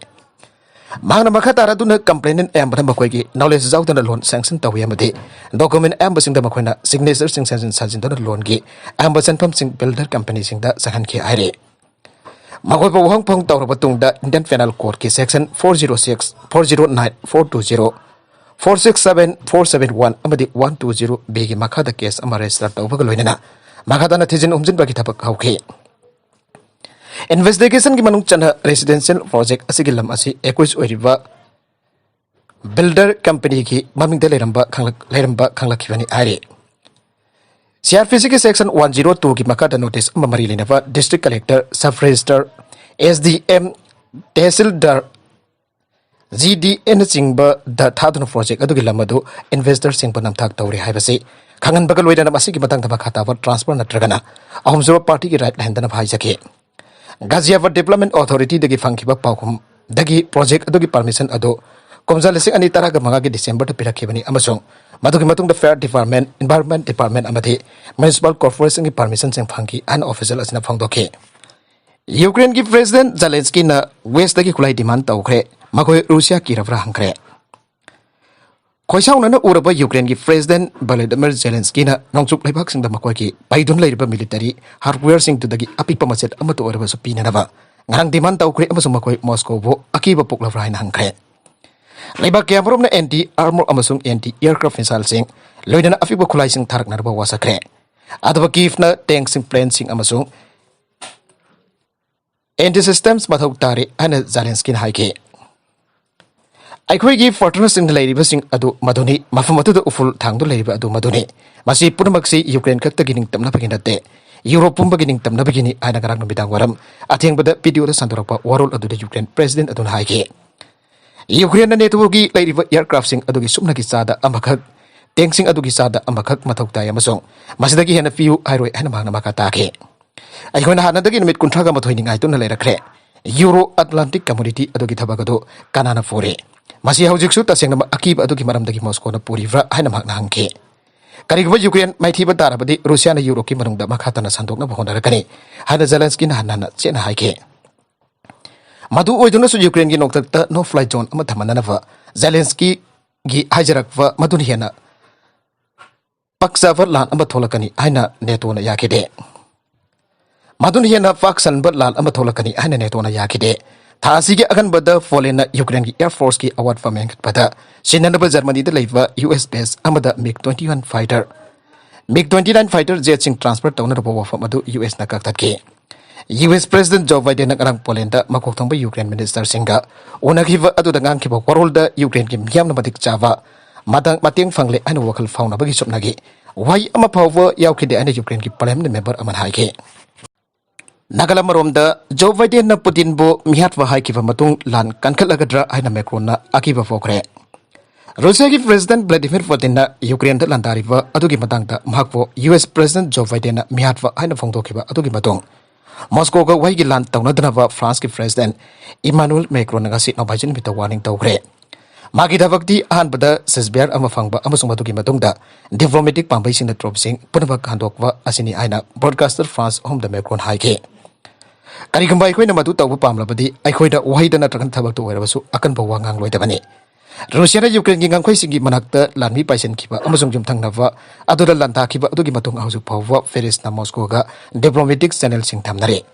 ꯃꯍꯥꯛꯅ ꯃꯈꯥ ꯇꯥꯔꯗꯨꯅ, ꯀꯝꯄ꯭ꯂꯦꯅꯦꯟ ꯑꯌꯥꯝꯕꯅ ꯃꯈꯣꯏꯒꯤ ꯅꯣꯂꯦꯖ ꯌꯥꯎꯗꯅ ꯂꯣꯟ ꯁꯦꯡꯁꯟ ꯇꯧꯏ ꯑꯃꯗꯤ ꯗꯣꯀꯨꯃꯦꯟ ꯑꯌꯥꯝꯕꯁꯤꯡꯗ ꯃꯈꯣꯏꯅ ꯁꯤꯒꯅꯦꯆꯔꯁꯤꯡ ꯁꯦꯝꯖꯤꯟ ꯁꯥꯖꯤꯟꯗꯨꯅ ꯂꯣꯟꯒꯤ ꯑꯌꯥꯝꯕ ꯁꯦꯟꯐꯝꯁꯤꯡ ꯕꯤꯜꯗꯔ ꯀꯝꯄꯅꯤꯁꯤꯡꯗ ꯆꯪꯍꯟꯈꯤ ꯍꯥꯏꯔꯤ꯫ ꯃꯈꯣꯏꯕꯨ ꯋꯥꯍꯪꯐꯝ ꯇꯧꯔꯕ ꯇꯨꯡꯗ, ꯏꯟꯗꯤꯌꯟ ꯄꯦꯅꯦꯜ ꯀꯣꯗꯀꯤ section four zero six, four zero nine, four two zero, four six seven, four seven one ꯑꯃꯗꯤ ꯋꯥꯟ ꯇꯨ ꯖꯤꯔꯣ ꯕꯤꯒꯤ ꯃꯈꯥꯗ ꯀꯦꯁ ꯑꯃ ꯔꯦꯖꯤꯁꯇꯔ ꯇꯧꯕꯒ ꯂꯣꯏꯅꯅ ꯃꯈꯥ ꯇꯥꯅ ꯊꯤꯖꯤꯟ ꯍꯨꯝꯖꯤꯟꯕꯒꯤ ꯊꯕꯛ ꯍꯧꯈꯤ꯫ ꯏꯟꯚꯦꯁꯇꯤꯒꯦꯁꯟꯒꯤ ꯃꯅꯨꯡ ꯆꯟꯅ ꯔꯦꯁꯤꯗꯦꯟꯁꯤꯌꯦꯜ ꯄ꯭ꯔꯣꯖꯦꯛ ꯑꯁꯤꯒꯤ ꯂꯝ ꯑꯁꯤ ꯑꯦꯀ꯭ꯌꯨꯖ ꯑꯣꯏꯔꯤꯕ ꯕꯤꯜꯗꯔ ꯀꯝꯄꯅꯤꯒꯤ ꯃꯃꯤꯡꯗ ꯂꯩꯔꯝꯕ ꯈꯪꯂꯛ-, ꯂꯩꯔꯝꯕ ꯈꯪꯂꯛꯈꯤꯕꯅꯤ ꯍꯥꯏꯔꯤ꯫ ꯁꯤ ꯑꯥꯔ ꯄꯤ ꯁꯤꯒꯤ ꯁꯦꯛꯁꯟ ꯋꯥꯟ ꯖꯤꯔꯣ ꯇꯨꯒꯤ ꯃꯈꯥꯗ ꯅꯣꯇꯤꯁ ꯑꯃ ꯃꯔꯤ ꯂꯩꯅꯕ district collector, sub registrar, S D M, tehsildar, G D ꯑꯦꯅꯆꯤꯡꯕꯗ ꯊꯥꯗꯨꯅ ꯄ꯭ꯔꯣꯖꯦꯛ ꯑꯗꯨꯒꯤ ꯂꯝ ꯑꯗꯨ ꯏꯟꯚꯦꯁꯇꯔꯁꯤꯡꯕꯨ ꯅꯝꯊꯥꯛ ꯇꯧꯔꯤ ꯍꯥꯏꯕꯁꯤ ꯈꯪꯍꯟꯕꯒ ꯂꯣꯏꯅꯅ ꯃꯁꯤꯒꯤ ꯃꯇꯥꯡꯗ ꯃꯈꯥ ꯇꯥꯕ ꯇ꯭ꯔꯥꯟꯁꯐꯔ ꯅꯠꯇ꯭ꯔꯒꯅ ꯑꯍꯨꯝꯁꯨꯕ ꯄꯥꯔꯇꯤꯒꯤ ꯔꯥꯏꯠ ꯂꯩꯍꯟꯗꯅꯕ ꯍꯥꯏꯖꯈꯤ꯫ ꯒꯥꯖꯤꯌꯥꯕꯥꯗ ꯗꯤꯕ꯭ꯂꯞꯃꯦꯟ ꯑꯣꯊꯣꯔꯤꯇꯤꯗꯒꯤ ꯐꯪꯈꯤꯕ ꯄꯥꯎꯈꯨꯝꯗꯒꯤ ꯄ꯭ꯔꯣꯖꯦꯛ ꯑꯗꯨꯒꯤ ꯄꯥꯔꯃꯤꯁꯟ ꯑꯗꯨ ꯀꯨꯝꯖꯥ ꯂꯤꯁꯤꯡ ꯑꯅꯤ ꯇꯔꯥꯒ ꯃꯉꯥꯒꯤ ꯗꯤꯁꯦꯝꯕꯔꯗ ꯄꯤꯔꯛꯈꯤꯕꯅꯤ ꯑꯃꯁꯨꯡ ꯃꯗꯨꯒꯤ ꯃꯇꯨꯡꯗ ꯐꯥꯌꯔ ꯗꯤꯄꯥꯔꯠꯃꯦꯟ, ꯏꯟꯚꯥꯏꯔꯣꯟꯃꯦꯟ ꯗꯤꯄꯥꯔꯠꯃꯦꯟ ꯑꯃꯗꯤ ꯃ꯭ꯌꯨꯅꯤꯁꯤꯄꯥꯜ ꯀꯣꯔꯄꯣꯔꯦꯁꯟꯒꯤ ꯄꯥꯔꯃꯤꯁꯟꯁꯤꯡ ꯐꯪꯈꯤ ꯍꯥꯏꯅ ꯑꯣꯐꯤꯁꯤꯌꯦꯜ ꯑꯁꯤꯅ ꯐꯣꯡꯗꯣꯛꯈꯤ꯫ ꯌꯨꯀ꯭ꯔꯦꯟꯒꯤ ꯄ꯭ꯔꯦꯁꯤꯗꯦꯟꯠ ꯖꯦꯂꯦꯟꯁꯀꯤꯅ ꯋꯦꯁꯇꯒꯤ ꯈꯨꯠꯂꯥꯏ ꯗꯤꯃꯥꯟ ꯇꯧꯈ꯭ꯔꯦ, ꯃꯈꯣꯏ ꯔꯨꯁꯤꯌꯥ ꯀꯤꯔꯕ꯭ꯔꯥ ꯍꯪꯈ꯭ꯔꯦ꯫ ꯈꯣꯏꯁꯥꯎꯅꯅ ꯎꯔꯕ ꯌꯨꯀ꯭ꯔꯦꯟꯒꯤ ꯄ꯭ꯔꯦꯁꯤꯗꯦꯟꯠ ꯚꯣꯂꯣꯗꯤꯃꯤꯔ ꯖꯦꯂꯦꯟꯁꯀꯤꯅ ꯅꯣꯡꯆꯨꯞ ꯂꯩꯕꯥꯛꯁꯤꯡꯗ ꯃꯈꯣꯏꯒꯤ ꯄꯩꯗꯨꯅ ꯂꯩꯔꯤꯕ ꯃꯤꯂꯤꯇꯔꯤ ꯍꯥꯔꯗꯋꯦꯌꯔꯁꯤꯡꯗꯨꯗꯒꯤ ꯑꯄꯤꯛꯄ ꯃꯆꯦꯠ ꯑꯃꯠꯇ ꯑꯣꯏꯔꯕꯁꯨ ꯄꯤꯅꯅꯕ ꯉꯔꯥꯡ ꯗꯤꯃꯥꯟ ꯇꯧꯈ꯭ꯔꯦ ꯑꯃꯁꯨꯡ ꯃꯈꯣꯏ ꯃꯣꯁꯀꯣꯕꯨ ꯑꯀꯤꯕ ꯄꯣꯛꯂꯕ꯭ꯔꯥ ꯍꯥꯏꯅ ꯍꯪꯈ꯭ꯔꯦ꯫ ꯂꯩꯕꯥꯛ ꯀꯌꯥꯃꯔꯨꯝꯅ ꯑꯦꯟꯇꯤ ꯑꯥꯔꯃꯣꯔ ꯑꯃꯁꯨꯡ ꯑꯦꯟꯇꯤ ꯑꯦꯌꯔꯀ꯭ꯔꯥꯐ ꯃꯤꯁꯥꯏꯜꯁꯤꯡ, ꯂꯣꯏꯅꯅ ꯑꯄꯤꯛꯄ ꯈꯨꯠꯂꯥꯏꯁꯤꯡ ꯊꯥꯔꯛꯅꯅꯕ ꯋꯥꯁꯛꯈ꯭ꯔꯦ꯫ ꯑꯗꯨꯒ ꯀꯤꯐꯅ ꯇꯦꯡꯁꯤꯡ, ꯄ꯭ꯂꯦꯟꯁꯤꯡ ꯑꯃꯁꯨꯡ ꯑꯦꯟꯇꯤ ꯁꯤꯁꯇꯦꯝꯁ ꯃꯊꯧ ꯇꯥꯔꯤ ꯍꯥꯏꯅ ꯖꯦꯂꯦꯟꯁꯀꯤꯅ ꯍꯥꯏꯈꯤ꯫ ꯑꯩꯈꯣꯏꯒꯤ ꯐꯣꯔꯇ꯭ꯔꯦꯁꯁꯤꯡꯗ ꯂꯩꯔꯤꯕꯁꯤꯡ ꯑꯗꯨ ꯃꯗꯨꯅꯤ, ꯃꯐꯝ ꯑꯗꯨꯗ ꯎꯐꯨꯜ ꯊꯥꯡꯗꯨꯅ ꯂꯩꯔꯤꯕ ꯑꯗꯨ ꯃꯗꯨꯅꯤ꯫ ꯃꯁꯤ ꯄꯨꯝꯅꯃꯛꯁꯤ ꯌꯨꯀ꯭ꯔꯦꯟ ꯈꯛꯇꯒꯤ ꯅꯤꯡꯇꯝꯅꯕꯒꯤ ꯅꯠꯇꯦ, ꯌꯨꯔꯣꯞ ꯄꯨꯝꯕꯒꯤ ꯅꯤꯡꯇꯝꯅꯕꯒꯤꯅꯤ ꯍꯥꯏꯅ ꯉꯔꯥꯡ ꯅꯨꯃꯤꯗꯥꯡ ꯋꯥꯏꯔꯝ ꯑꯊꯦꯡꯕꯗ ꯚꯤꯗꯤꯑꯣꯗ ꯁꯟꯗꯣꯔꯛꯄ ꯋꯥꯔꯣꯜ ꯑꯗꯨꯗ ꯌꯨꯀ꯭ꯔꯦꯟ ꯄ꯭ꯔꯦꯁꯤꯗꯦꯟꯠ ꯑꯗꯨꯅ ꯍꯥꯏꯈꯤ꯫ ꯌꯨꯀ꯭ꯔꯦꯟꯅ ꯅꯦꯇꯣꯒꯤ ꯂꯩꯔꯤꯕ ꯑꯦꯌꯔꯀ꯭ꯔꯥꯐꯁꯤꯡ ꯑꯗꯨꯒꯤ ꯁꯨꯞꯅꯒꯤ ꯆꯥꯗ ꯑꯃꯈꯛ, ꯇꯦꯡꯁꯤꯡ ꯑꯗꯨꯒꯤ ꯆꯥꯗ ꯑꯃꯈꯛ ꯃꯊꯧ ꯇꯥꯏ ꯑꯃꯁꯨꯡ ꯃꯁꯤꯗꯒꯤ ꯍꯦꯟꯅ ꯄꯤꯌꯨ ꯍꯥꯏꯔꯣꯏ ꯍꯥꯏꯅ ꯃꯍꯥꯛꯅ ꯃꯈꯥ ꯇꯥꯈꯤ꯫ ꯑꯩꯈꯣꯏꯅ ꯍꯥꯟꯅꯗꯒꯤ ꯅꯨꯃꯤꯠ ꯀꯨꯟꯊ꯭ꯔꯥꯒ ꯃꯥꯊꯣꯏꯅꯤ ꯉꯥꯏꯗꯨꯅ ꯂꯩꯔꯛꯈ꯭ꯔꯦ꯫ ꯌꯨꯔꯣ ꯑꯦꯠꯂꯥꯟꯇꯤꯛ ꯀꯝꯃꯨꯅꯤꯇꯤ ꯑꯗꯨꯒꯤ ꯊꯕꯛ ꯑꯗꯨ ꯀꯅꯥꯅ ꯄꯨꯔꯤ? ꯃꯁꯤ ꯍꯧꯖꯤꯛꯁꯨ ꯇꯁꯦꯡꯅꯃꯛ ꯑꯀꯤꯕ ꯑꯗꯨꯒꯤ ꯃꯔꯝꯗꯒꯤ ꯃꯣꯁꯀꯣꯅ ꯄꯨꯔꯤꯕ꯭ꯔꯥ ꯍꯥꯏꯅ ꯃꯍꯥꯛꯅ ꯍꯪꯈꯤ꯫ ꯀꯔꯤꯒꯨꯝꯕ ꯌꯨꯀ꯭ꯔꯦꯟ ꯃꯥꯏꯊꯤꯕ ꯇꯥꯔꯕꯗꯤ ꯔꯨꯁꯤꯌꯥꯅ ꯌꯨꯔꯣꯞꯀꯤ ꯃꯅꯨꯡꯗ ꯃꯈꯥ ꯇꯥꯅ ꯁꯟꯗꯣꯛꯅꯕ ꯍꯣꯠꯅꯔꯛꯀꯅꯤ ꯍꯥꯏꯅ ꯖꯦꯂꯦꯟꯁꯀꯤꯅ ꯍꯟꯅ ꯍꯟꯅ ꯆꯦꯠꯅ ꯍꯥꯏꯈꯤ꯫ ꯃꯗꯨ ꯑꯣꯏꯗꯨꯅꯁꯨ ꯌꯨꯀ꯭ꯔꯦꯟꯒꯤ ꯅꯣꯡꯊꯛꯇ no fly zone ꯑꯃ ꯊꯝꯍꯟꯅꯅꯕ ꯖꯦꯂꯦꯟꯁꯀꯤꯒꯤ ꯍꯥꯏꯖꯔꯛꯄ ꯃꯗꯨꯅ ꯍꯦꯟꯅ ꯄꯥꯛꯆꯕ ꯂꯥꯟ ꯑꯃ ꯊꯣꯛꯂꯛꯀꯅꯤ ꯍꯥꯏꯅ ꯅꯦꯇꯣꯅ ꯌꯥꯈꯤꯗꯦ꯫ ꯃꯗꯨꯅ ꯍꯦꯟꯅ ꯄꯥꯛ ꯆꯟꯕ ꯂꯥꯟ ꯑꯃ ꯊꯣꯛꯂꯛꯀꯅꯤ ꯍꯥꯏꯅ ꯅꯦꯇꯣꯅ ꯌꯥꯈꯤꯗꯦ꯫ ꯊꯥ ꯑꯁꯤꯒꯤ ꯑꯍꯥꯟꯕꯗ ꯄꯣꯂꯦꯟꯅ ꯌꯨꯀ꯭ꯔꯦꯟꯒꯤ ꯑꯦꯌꯔ ꯐꯣꯔꯁꯀꯤ ꯑꯋꯥꯠꯄ ꯃꯦꯟꯈꯠꯄꯗ ꯁꯤꯟꯅꯅꯕ ꯖꯔꯃꯅꯤꯗ ꯂꯩꯕ ꯌꯨ ꯑꯦꯁ ꯕꯦꯁ ꯑꯃꯗ ꯃꯤꯒ twenty one fighter, ꯃꯤꯒ twenty nine fighter jetꯁꯤꯡ transfer ꯇꯧꯅꯔꯨꯕ ꯋꯥꯐꯝ ꯑꯗꯨ ꯌꯨ ꯑꯦꯁꯅ ꯀꯛꯊꯠꯈꯤ꯫ ꯌꯨ ꯑꯦꯁ ꯄ꯭ꯔꯦꯁꯤꯗꯦꯟꯠ ꯖꯣ ꯕꯥꯏꯗꯦꯟꯅ ꯉꯔꯥꯡ ꯄꯣꯂꯦꯟꯗ ꯃꯀꯣꯛ ꯊꯣꯡꯕ ꯌꯨꯀ꯭ꯔꯦꯟ ꯃꯤꯅꯤꯁꯇꯔꯁꯤꯡꯒ ꯎꯅꯈꯤꯕ ꯑꯗꯨꯗ ꯉꯥꯡꯈꯤꯕ ꯋꯥꯔꯣꯜꯗ ꯌꯨꯀ꯭ꯔꯦꯟꯒꯤ ꯃꯤꯌꯥꯝꯅ ꯃꯇꯤꯛ ꯆꯥꯕ ꯃꯇꯥꯡ, ꯃꯇꯦꯡ ꯐꯪꯂꯦ ꯍꯥꯏꯅ ꯋꯥꯈꯜ ꯐꯥꯎꯅꯕꯒꯤ ꯁꯨꯞꯅꯒꯤ ꯋꯥꯍꯩ ꯑꯃ ꯐꯥꯎꯕ ꯌꯥꯎꯈꯤꯗꯦ ꯍꯥꯏꯅ ꯌꯨꯀ꯭ꯔꯦꯟꯒꯤ ꯄꯥꯔꯂꯤꯌꯥꯃꯦꯟꯠ ꯃꯦꯝꯕꯔ ꯑꯃꯅ ꯍꯥꯏꯈꯤ꯫ ꯅꯥꯒꯥꯂꯦꯟ ꯑꯃꯔꯣꯝꯗ ꯖꯣ ꯕꯥꯏꯗꯦꯟꯅ ꯄꯨꯇꯤꯟꯕꯨ ꯃꯤꯍꯥꯠꯄ ꯍꯥꯏꯈꯤꯕ ꯃꯇꯨꯡ ꯂꯥꯟ ꯀꯟꯈꯠꯂꯒꯗ꯭ꯔꯥ ꯍꯥꯏꯅ ꯃꯦꯀ꯭ꯔꯣꯟꯅ ꯑꯀꯤꯕ ꯐꯥꯎꯈ꯭ꯔꯦ꯫ ꯔꯨꯁꯤꯌꯥꯒꯤ ꯄ꯭ꯔꯦꯁꯤꯗꯦꯟꯠ ꯚ꯭ꯂꯥꯗꯤꯃꯤꯔ ꯄꯨꯇꯤꯟꯅ ꯌꯨꯀ꯭ꯔꯦꯟꯗ ꯂꯥꯟꯗꯥꯔꯤꯕ ꯑꯗꯨꯒꯤ ꯃꯇꯥꯡꯗ ꯃꯍꯥꯛꯄꯨ ꯌꯨ ꯑꯦꯁ ꯄ꯭ꯔꯦꯁꯤꯗꯦꯟꯠ ꯖꯣ ꯕꯥꯏꯗꯦꯟꯅ ꯃꯤꯍꯥꯠꯄ ꯍꯥꯏꯅ ꯐꯣꯡꯗꯣꯛꯈꯤꯕ ꯑꯗꯨꯒꯤ ꯃꯇꯨꯡ ꯃꯣꯁꯀꯣꯒ ꯋꯥꯍꯩꯒꯤ ꯂꯥꯟ ꯇꯧꯅꯗꯅꯕ ꯐ꯭ꯔꯥꯟꯁꯀꯤ ꯄ꯭ꯔꯦꯁꯤꯗꯦꯟꯠ ꯏꯃꯥꯅꯨꯑꯦꯜ ꯃꯦꯀ꯭ꯔꯣꯟꯅ ꯉꯁꯤ ꯅꯣꯡꯃꯥꯏꯖꯤꯡ ꯅꯨꯃꯤꯠꯇ ꯋꯥꯔꯅꯤꯡ ꯇꯧꯈ꯭ꯔꯦ꯫ ꯃꯥꯒꯤ ꯊꯕꯛꯇꯤ ꯑꯍꯥꯟꯕꯗ ꯁꯤꯖꯕꯤꯌꯥꯔ ꯑꯃ ꯐꯪꯕ ꯑꯃꯁꯨꯡ ꯃꯗꯨꯒꯤ ꯃꯇꯨꯡꯗ ꯗꯤꯄ꯭ꯂꯣꯃꯦꯇꯤꯛ ꯄꯥꯝꯕꯩꯁꯤꯡꯅ ꯇ꯭ꯔꯨꯞꯁꯤꯡ ꯄꯨꯝꯅꯃꯛ ꯍꯟꯗꯣꯛꯄ ꯑꯁꯤꯅꯤ ꯍꯥꯏꯅ ꯕ꯭ꯔꯣꯗꯀꯥꯁꯇꯔ ꯐ꯭ꯔꯥꯟꯁ ꯑꯍꯨꯝꯗ ꯃꯦꯀ꯭ꯔꯣꯟ ꯍꯥꯏꯈꯤ꯫ ꯀꯔꯤꯒꯨꯝꯕ ꯑꯩꯈꯣꯏꯅ ꯃꯗꯨ ꯇꯧꯕ ꯄꯥꯝꯂꯕꯗꯤ ꯑꯩꯈꯣꯏꯗ ꯋꯥꯍꯩꯗ ꯅꯠꯇ꯭ꯔꯒ ꯊꯕꯛꯇ ꯑꯣꯏꯔꯕꯁꯨ ꯑꯀꯟꯕ ꯋꯥ ꯉꯥꯡꯂꯣꯏꯗꯕꯅꯤ꯫ ꯔꯨꯁꯤꯌꯥꯅ ꯌꯨꯀ꯭ꯔꯦꯟꯒꯤ ꯉꯝꯈꯩꯁꯤꯡꯒꯤ ꯃꯅꯥꯛꯇ ꯂꯥꯟꯃꯤ ꯄꯥꯏꯁꯤꯟꯈꯤꯕ ꯑꯃꯁꯨꯡ ꯌꯨꯝꯊꯪꯅꯕ ꯑꯗꯨꯗ ꯂꯥꯟꯗꯥꯈꯤꯕ ꯑꯗꯨꯒꯤ ꯃꯇꯨꯡ ꯍꯧꯖꯤꯛ ꯐꯥꯎꯕ ꯄꯦꯔꯤꯁꯅ ꯃꯣꯁꯀꯣꯒ ꯗꯤꯄ꯭ꯂꯣꯃꯦꯇꯤꯛ ꯆꯦꯅꯦꯜꯁꯤꯡ ꯊꯝꯅꯔꯤ꯫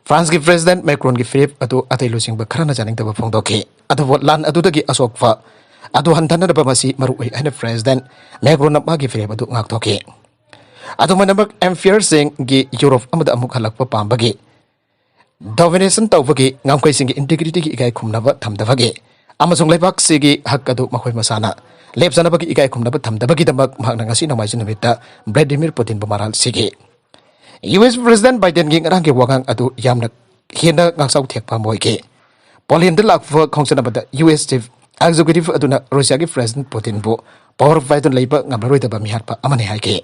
ꯐ꯭ꯔꯥꯟꯁꯀꯤ ꯄ꯭ꯔꯦꯁꯤꯗꯦꯟꯠ ꯃꯦꯀ꯭ꯔꯣꯟꯒꯤ ꯐꯤꯔꯦꯞ ꯑꯗꯨ ꯑꯇꯩ ꯂꯨꯆꯤꯡꯕ ꯈꯔꯅ ꯌꯥꯅꯤꯡꯗꯕ ꯐꯣꯡꯗꯣꯛꯈꯤ, ꯑꯗꯨꯕꯨ ꯂꯥꯟ ꯑꯗꯨꯗꯒꯤ ꯑꯁꯣꯛꯄ ꯑꯗꯨ ꯍꯟꯊꯅꯅꯕ ꯃꯁꯤ ꯃꯔꯨꯑꯣꯏ ꯍꯥꯏꯅ ꯄ꯭ꯔꯦꯁꯤꯗꯦꯟꯠ ꯃꯦꯀ꯭ꯔꯣꯟꯅ ꯃꯥꯒꯤ ꯐꯤꯔꯦꯞ ꯑꯗꯨ ꯉꯥꯛꯊꯣꯛꯈꯤ꯫ ꯑꯗꯨꯃꯥꯏꯅꯃꯛ ꯑꯦꯝꯄꯤꯌꯔꯁꯤꯡꯒꯤ ꯌꯨꯔꯣꯞ ꯑꯃꯗ ꯑꯃꯨꯛ ꯍꯜꯂꯛꯄ ꯄꯥꯝꯕꯒꯤ, ꯗꯣꯃꯤꯅꯦꯁꯟ ꯇꯧꯕꯒꯤ, ꯉꯝꯈꯩꯁꯤꯡꯒꯤ ꯏꯟꯇꯤꯒ꯭ꯔꯤꯇꯤꯒꯤ ꯏꯀꯥꯏ ꯈꯨꯝꯅꯕ ꯊꯝꯗꯕꯒꯤ ꯑꯃꯁꯨꯡ ꯂꯩꯕꯥꯛꯁꯤꯒꯤ ꯍꯛ ꯑꯗꯨ ꯃꯈꯣꯏ ꯃꯁꯥꯅ ꯂꯦꯞꯆꯅꯕꯒꯤ ꯏꯀꯥꯏ ꯈꯨꯝꯅꯕ ꯊꯝꯗꯕꯒꯤꯗꯃꯛ ꯃꯍꯥꯛꯅ ꯉꯁꯤ ꯅꯣꯡꯃꯥꯏꯖꯤꯡ ꯅꯨꯃꯤꯠꯇ ꯚ꯭ꯂꯥꯗꯤꯃꯤꯔ ꯄꯨꯇꯤꯟꯕꯨ ꯃꯔꯥꯜ ꯁꯤꯈꯤ꯫ ꯌꯨ ꯑꯦꯁ ꯄ꯭ꯔꯦꯁꯤꯗꯦꯟꯠ ꯕꯥꯏꯗꯦꯟꯒꯤ ꯉꯔꯥꯡꯒꯤ ꯋꯥꯉꯥꯡ ꯑꯗꯨ ꯌꯥꯝꯅ ꯍꯦꯟꯅ ꯉꯥꯛꯆꯥꯎ ꯊꯦꯛꯄ ꯑꯃ ꯑꯣꯏꯈꯤ꯫ ꯄꯣꯂꯦꯟꯗ ꯂꯥꯛꯄ ꯈꯣꯡꯆꯠ ꯑꯃꯗ ꯌꯨ ꯑꯦꯁ ꯆꯤꯐ ꯑꯦꯛꯖꯤꯀ꯭ꯌꯨꯇꯤꯚ ꯑꯗꯨꯅ ꯔꯨꯁꯤꯌꯥꯒꯤ ꯄ꯭ꯔꯦꯁꯤꯗꯦꯟꯠ ꯄꯨꯇꯤꯟꯕꯨ ꯄꯋꯥꯔ ꯑꯣꯐ ꯕꯥꯏꯗꯟ ꯂꯩꯕ ꯉꯝꯂꯔꯣꯏꯗꯕ ꯃꯤꯍꯥꯠꯄ ꯑꯃꯅꯤ ꯍꯥꯏꯈꯤ꯫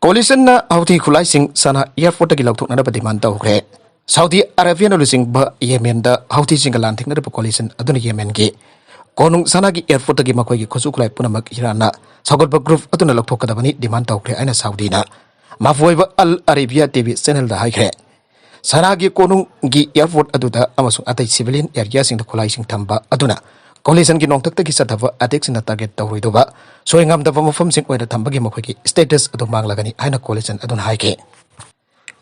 ꯀꯣꯂꯤꯁꯟꯅ ꯍꯧꯊꯤ ꯈꯨꯠꯂꯥꯏꯁꯤꯡ ꯁꯅꯥ ꯑꯦꯌꯔꯄꯣꯔꯠꯇꯒꯤ ꯂꯧꯊꯣꯛꯅꯅꯕ ꯗꯤꯃꯥꯟ ꯇꯧꯈ꯭ꯔꯦ꯫ ꯁꯥꯎꯗꯤ ꯑꯔꯥꯕꯤꯌꯥꯅ ꯂꯨꯆꯤꯡꯕ ꯌꯦꯃꯦꯟꯗ ꯍꯧꯊꯤꯁꯤꯡꯒ ꯂꯥꯟ ꯊꯦꯡꯅꯔꯤꯕ ꯀꯣꯂꯤꯁꯟ ꯑꯗꯨꯅ ꯌꯦꯃꯦꯟꯒꯤ ꯀꯣꯅꯨꯡ ꯁꯅꯥꯒꯤ ꯑꯦꯌꯔꯄꯣꯔꯠꯇꯒꯤ ꯃꯈꯣꯏꯒꯤ ꯈꯨꯠꯁꯨ ꯈꯨꯠꯂꯥꯏ ꯄꯨꯝꯅꯃꯛ ꯏꯔꯥꯟꯅ ꯁꯧꯒꯠꯄ ꯒ꯭ꯔꯨꯞ ꯑꯗꯨꯅ ꯂꯧꯊꯣꯛꯀꯗꯕꯅꯤ ꯗꯤꯃꯥꯟ ꯇꯧꯈ꯭ꯔꯦ ꯍꯥꯏꯅ ꯁꯥꯎꯗꯤꯅ ꯃꯄꯨ ꯑꯣꯏꯕ ꯑꯜ ꯑꯔꯦꯕꯤꯌꯥ ꯇꯤ ꯚꯤ ꯆꯦꯅꯦꯜꯗ ꯍꯥꯏꯈ꯭ꯔꯦ꯫ ꯁꯅꯥꯒꯤ ꯀꯣꯅꯨꯡꯒꯤ ꯑꯦꯌꯔꯄꯣꯔꯠ ꯑꯗꯨꯗ ꯑꯃꯁꯨꯡ ꯑꯇꯩ ꯁꯤꯚꯤꯂꯤꯌꯟ ꯑꯦꯔꯤꯌꯥꯁꯤꯡꯗ ꯈꯨꯠꯂꯥꯏꯁꯤꯡ ꯊꯝꯕ ꯑꯗꯨꯅ ꯀꯣꯂꯤꯁꯟꯒꯤ ꯅꯣꯡꯊꯛꯇꯒꯤ ꯆꯠꯊꯕ ꯑꯦꯇꯦꯛꯁꯤꯡꯅ ꯇꯥꯔꯒꯦꯠ ꯇꯧꯔꯣꯏꯗꯧꯕ ꯁꯣꯏ ꯉꯝꯗꯕ ꯃꯐꯝꯁꯤꯡ ꯑꯣꯏꯅ ꯊꯝꯕꯒꯤ ꯃꯈꯣꯏꯒꯤ ꯁ꯭ꯇꯦꯇꯁ ꯑꯗꯨ ꯃꯥꯡꯂꯒꯅꯤ ꯍꯥꯏꯅ ꯀꯣꯂꯤꯁꯟ ꯑꯗꯨꯅ ꯍꯥꯏꯈꯤ꯫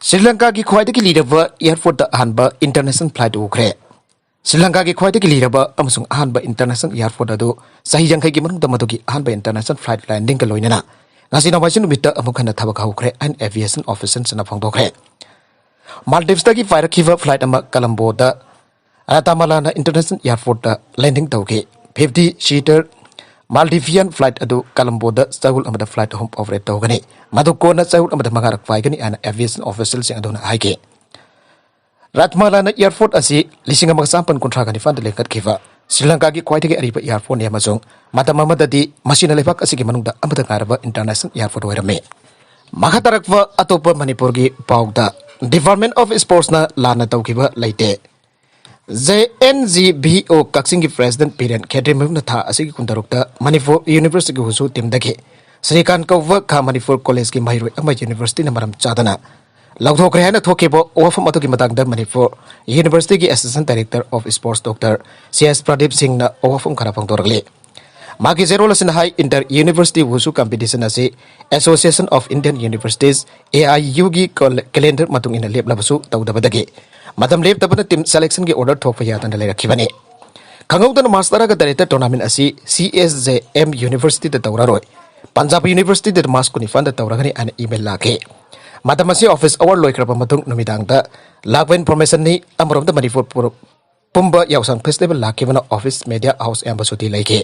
ꯁ꯭ꯔꯤ ꯂꯪꯀꯥꯒꯤ ꯈ꯭ꯋꯥꯏꯗꯒꯤ ꯂꯤꯔꯕ ꯑꯦꯌꯔꯄꯣꯔꯠꯇ ꯑꯍꯥꯟꯕ ꯏꯟꯇꯔꯅꯦꯁꯅꯦꯜ ꯐ꯭ꯂꯥꯏꯠ ꯎꯈ꯭ꯔꯦ꯫ ꯁ꯭ꯔꯤ ꯂꯪꯀꯥꯒꯤ ꯈ꯭ꯋꯥꯏꯗꯒꯤ ꯂꯤꯔꯕ ꯑꯃꯁꯨꯡ ꯑꯍꯥꯟꯕ ꯏꯟꯇꯔꯅꯦꯁꯅꯦꯜ ꯑꯦꯌꯔꯄꯣꯔꯠ ꯑꯗꯨ ꯆꯍꯤ ꯌꯥꯡꯈꯩꯒꯤ ꯃꯅꯨꯡꯗ ꯃꯗꯨꯒꯤ ꯑꯍꯥꯟꯕ ꯏꯟꯇꯔꯅꯦꯁꯅꯦꯜ ꯐ꯭ꯂꯥꯏꯠ ꯂꯦꯟꯗꯤꯡꯒ ꯂꯣꯏꯅꯅ ꯉꯁꯤ ꯅꯣꯡꯃꯥꯏꯖꯤꯡ ꯅꯨꯃꯤꯠꯇ ꯑꯃꯨꯛ ꯍꯟꯅ ꯊꯕꯛ ꯍꯧꯈ꯭ꯔꯦ ꯍꯥꯏꯅ ꯑꯦꯚꯤꯌꯦꯁꯟ ꯑꯣꯐꯤꯁꯤꯌꯦꯜꯁꯤꯡꯅ ꯐꯣꯡꯗꯣꯛꯈ꯭ꯔꯦ꯫ ꯃꯥꯜꯗꯤꯞꯁꯇꯒꯤ ꯄꯥꯏꯔꯛꯈꯤꯕ ꯐ꯭ꯂꯥꯏꯠ ꯑꯃ ꯀꯂꯝꯕꯣꯗ ꯔꯥꯇꯥꯃꯥꯂꯥꯅ ꯏꯟꯇꯔꯅꯦꯁꯅꯦꯜ ꯑꯦꯌꯔꯄꯣꯔꯠꯇ ꯂꯦꯟꯗꯤꯡ ꯇꯧꯈꯤ꯫ ꯐꯤꯐꯇꯤ ꯁꯤꯇꯔ ꯃꯥꯜꯗꯤꯚꯤꯌꯥꯟ ꯐ꯭ꯂꯥꯏꯠ ꯑꯗꯨ ꯀꯂꯝꯕꯣꯗ ꯆꯌꯣꯜ ꯑꯃꯗ ꯐ꯭ꯂꯥꯏꯠ ꯑꯍꯨꯝ ꯑꯣꯄꯔꯦꯠ ꯇꯧꯒꯅꯤ꯫ ꯃꯗꯨ ꯀꯣꯟꯅ ꯆꯌꯣꯜ ꯑꯃꯗ ꯃꯉꯥꯔꯛ ꯄꯥꯏꯒꯅꯤ ꯍꯥꯏꯅ ꯑꯦꯚꯤꯌꯦꯁꯟ ꯑꯣꯐꯤꯁꯤꯌꯦꯜꯁꯤꯡ ꯑꯗꯨꯅ ꯍꯥꯏꯈꯤ꯫ ꯔꯥꯇꯃꯥꯂꯥꯅ ꯑꯦꯌꯔꯄꯣꯔꯠ ꯑꯁꯤ ꯂꯤꯁꯤꯡ ꯑꯃꯒ ꯆꯥꯃꯥꯄꯟ ꯀꯨꯟꯊ꯭ꯔꯥꯒ ꯅꯤꯄꯥꯟꯗ ꯂꯤꯡꯈꯠꯈꯤꯕ ꯁ꯭ꯔꯤ ꯂꯪꯀꯥꯒꯤ ꯈ꯭ꯋꯥꯏꯗꯒꯤ ꯑꯔꯤꯕ ꯑꯦꯌꯔꯄꯣꯔꯠꯅꯤ ꯑꯃꯁꯨꯡ ꯃꯇꯝ ꯑꯃꯗꯗꯤ ꯃꯁꯤꯅ ꯂꯩꯕꯥꯛ ꯑꯁꯤꯒꯤ ꯃꯅꯨꯡꯗ ꯑꯃꯠꯇ ꯉꯥꯏꯔꯕ ꯏꯟꯇꯔꯅꯦꯁꯅꯦꯜ ꯑꯦꯌꯔꯄꯣꯔꯠ ꯑꯣꯏꯔꯝꯃꯤ꯫ ꯃꯈꯥ ꯇꯥꯔꯛꯄ ꯑꯇꯣꯞꯄ ꯃꯅꯤꯄꯨꯔꯒꯤ ꯄꯥꯎꯗ, ꯗꯤꯄꯥꯔꯠꯃꯦꯟꯠ ꯑꯣꯐ ꯁ꯭ꯄꯣꯔꯠꯁꯅ ꯂꯥꯟꯅ ꯇꯧꯈꯤꯕ ꯂꯩꯇꯦ꯫ J and G V O ꯀꯛꯆꯤꯡꯒꯤ ꯄ꯭ꯔꯦꯁꯤꯗꯦꯟꯠ ꯕꯤꯔꯦꯟ ꯈꯦꯇ꯭ꯔꯤꯃꯌꯨꯝꯅ ꯊꯥ ꯑꯁꯤꯒꯤ ꯀꯨꯟꯇꯔꯨꯛꯇ ꯃꯅꯤꯄꯨꯔ ꯌꯨꯅꯤꯚꯔꯁꯤꯇꯤꯒꯤ ꯋꯨꯁꯨ ꯇꯤꯝꯗꯒꯤ ꯁ꯭ꯔꯤꯀꯥꯟꯠ ꯀꯧꯕ ꯈꯥ ꯃꯅꯤꯄꯨꯔ ꯀꯣꯂꯦꯖꯀꯤ ꯃꯍꯩꯔꯣꯏ ꯑꯃ ꯌꯨꯅꯤꯚꯔꯁꯤꯇꯤꯅ ꯃꯔꯝ ꯆꯥꯗꯅ ꯂꯧꯊꯣꯛꯈ꯭ꯔꯦ ꯍꯥꯏꯅ ꯊꯣꯛꯈꯤꯕ ꯋꯥꯐꯝ ꯑꯗꯨꯒꯤ ꯃꯇꯥꯡꯗ ꯃꯅꯤꯄꯨꯔ ꯌꯨꯅꯤꯚꯔꯁꯤꯇꯤꯒꯤ Assistant Director of Sports Doctor C S Pradeep ꯁꯤꯡꯅ ꯋꯥꯐꯝ ꯈꯔ ꯐꯣꯡꯗꯣꯔꯛꯂꯤ꯫ ꯃꯍꯥꯛꯀꯤ ꯆꯦꯔꯣꯜ ꯑꯁꯤꯅ ꯍꯥꯏ, Inter University Wushu Competition ꯑꯁꯤ Association of Indian Universities, A I U ꯒꯤ ꯀꯦꯂꯦꯟꯗꯔ ꯃꯇꯨꯡ ꯏꯟꯅ ꯂꯦꯞꯂꯕꯁꯨ ꯇꯧꯗꯕꯗꯒꯤ ꯃꯇꯝ ꯂꯦꯞꯇꯕꯅ team selection ꯒꯤ order ꯊꯣꯛꯄ ꯌꯥꯗꯅ ꯂꯩꯔꯛꯈꯤꯕꯅꯤ꯫ ꯈꯪꯍꯧꯗꯅ ꯃꯥꯔꯆ ꯇꯔꯥꯒ ꯇꯔꯦꯠꯇ tournament ꯑꯁꯤ C S J M University ꯗ ꯇꯧꯔꯔꯣꯏ, ꯄꯟꯖꯥꯕ University ꯗ ꯃꯥꯔꯆ ꯀꯨꯟꯅꯤꯄꯥꯟꯗ ꯇꯧꯔꯒꯅꯤ ꯍꯥꯏꯅ email ꯂꯥꯛꯈꯤ꯫ ꯃꯇꯝ ꯑꯁꯤ office hour ꯂꯣꯏꯈ꯭ꯔꯕ ꯃꯇꯨꯡ ꯅꯨꯃꯤꯗꯥꯡꯗ ꯂꯥꯛꯄ information ꯅꯤ꯫ ꯑꯃꯔꯣꯝꯗ ꯃꯅꯤꯄꯨꯔ ꯄꯨꯔ-, ꯄꯨꯝꯕ ꯌꯥꯎꯁꯪ festival ꯂꯥꯛꯈꯤꯕꯅ office, media house ꯑꯌꯥꯝꯕ ꯁꯨꯇꯤ ꯂꯩꯈꯤ꯫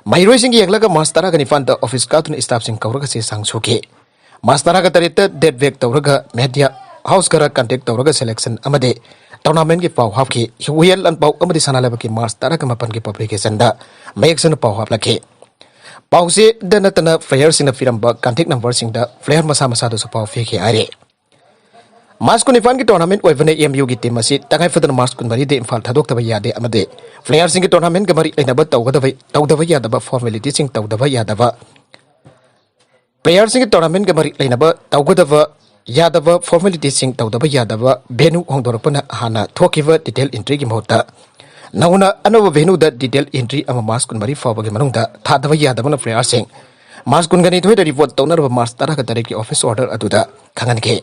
ꯃꯍꯩꯔꯣꯏꯁꯤꯡꯒꯤ ꯌꯦꯡꯂꯒ ꯃꯥꯔꯆ ꯇꯔꯥꯒ ꯅꯤꯄꯥꯟꯗ office ꯀꯥꯗꯨꯅ staff ꯁꯤꯡ ꯀꯧꯔꯒ ꯆꯦ ꯆꯥꯡ ꯁꯨꯈꯤ꯫ ꯃꯥꯔꯆ ꯇꯔꯥꯒ ꯇꯔꯦꯠꯇ date back ꯇꯧꯔꯒ media house ꯈꯔ contact ꯇꯧꯔꯒ selection ꯑꯃꯗꯤ tournament ꯒꯤ ꯄꯥꯎ ꯍꯥꯞꯈꯤ꯫ ꯍꯨꯌꯦꯟ ꯂꯥꯟꯄꯥꯎ ꯑꯃꯗꯤ ꯁꯅꯥ ꯂꯩꯕꯥꯛꯀꯤ ꯃꯥꯔꯆ ꯇꯔꯥꯒ ꯃꯥꯄꯟꯒꯤ publication ꯗ ꯃꯌꯦꯛ ꯁꯦꯡꯅ ꯄꯥꯎ ꯍꯥꯞꯂꯛꯈꯤ꯫ ꯄꯥꯎꯆꯦꯗ ꯅꯠꯇꯅ player ꯁꯤꯡꯅ ꯄꯤꯔꯝꯕ contact number ꯁꯤꯡꯗ player ꯃꯁꯥ ꯃꯁꯥꯗꯁꯨ ꯄꯥꯎ ꯄꯤꯈꯤ ꯍꯥꯏꯔꯤ꯫ ꯃꯥꯔꯆ ꯀꯨꯟꯅꯤꯄꯥꯟꯒꯤ tournament ꯑꯣꯏꯕꯅ M U ꯒꯤ team ꯑꯁꯤ ꯇꯉꯥꯏ ꯐꯗꯅ ꯃꯥꯔꯆ ꯀꯨꯟꯃꯔꯤꯗ ꯏꯝꯐꯥꯜ ꯊꯥꯗꯣꯛꯇꯕ ꯌꯥꯗꯦ ꯑꯃꯗꯤ player ꯁꯤꯡꯒꯤ tournament ꯒ ꯃꯔꯤ ꯂꯩꯅꯕ ꯇꯧꯒꯗꯕ, ꯇꯧꯗꯕ ꯌꯥꯗꯕ formality ꯁꯤꯡ ꯇꯧꯗꯕ ꯌꯥꯗꯕ, player ꯁꯤꯡꯒꯤ tournament ꯒ ꯃꯔꯤ ꯂꯩꯅꯕ ꯇꯧꯒꯗꯕ ꯌꯥꯗꯕ formality ꯁꯤꯡ ꯇꯧꯗꯕ ꯌꯥꯗꯕ venue ꯍꯣꯡꯗꯣꯔꯛꯄꯅ ꯍꯥꯟꯅ ꯊꯣꯛꯈꯤꯕ detail entry ꯒꯤ ꯃꯍꯨꯠꯇ ꯅꯧꯅ ꯑꯅꯧꯕ venue ꯗ detail entry ꯑꯃ ꯃꯥꯔꯆ ꯀꯨꯟꯃꯔꯤ ꯐꯥꯎꯕꯒꯤ ꯃꯅꯨꯡꯗ ꯊꯥꯗꯕ ꯌꯥꯗꯕꯅ player ꯁꯤꯡ ꯃꯥꯔꯆ ꯀꯨꯟꯒꯅꯤꯊꯣꯏꯗ report ꯇꯧꯅꯅꯕ ꯃꯥꯔꯆ ꯇꯔꯥꯒ ꯇꯔꯦꯠꯀꯤ office order ꯑꯗꯨꯗ ꯈꯪꯍꯟꯈꯤ꯫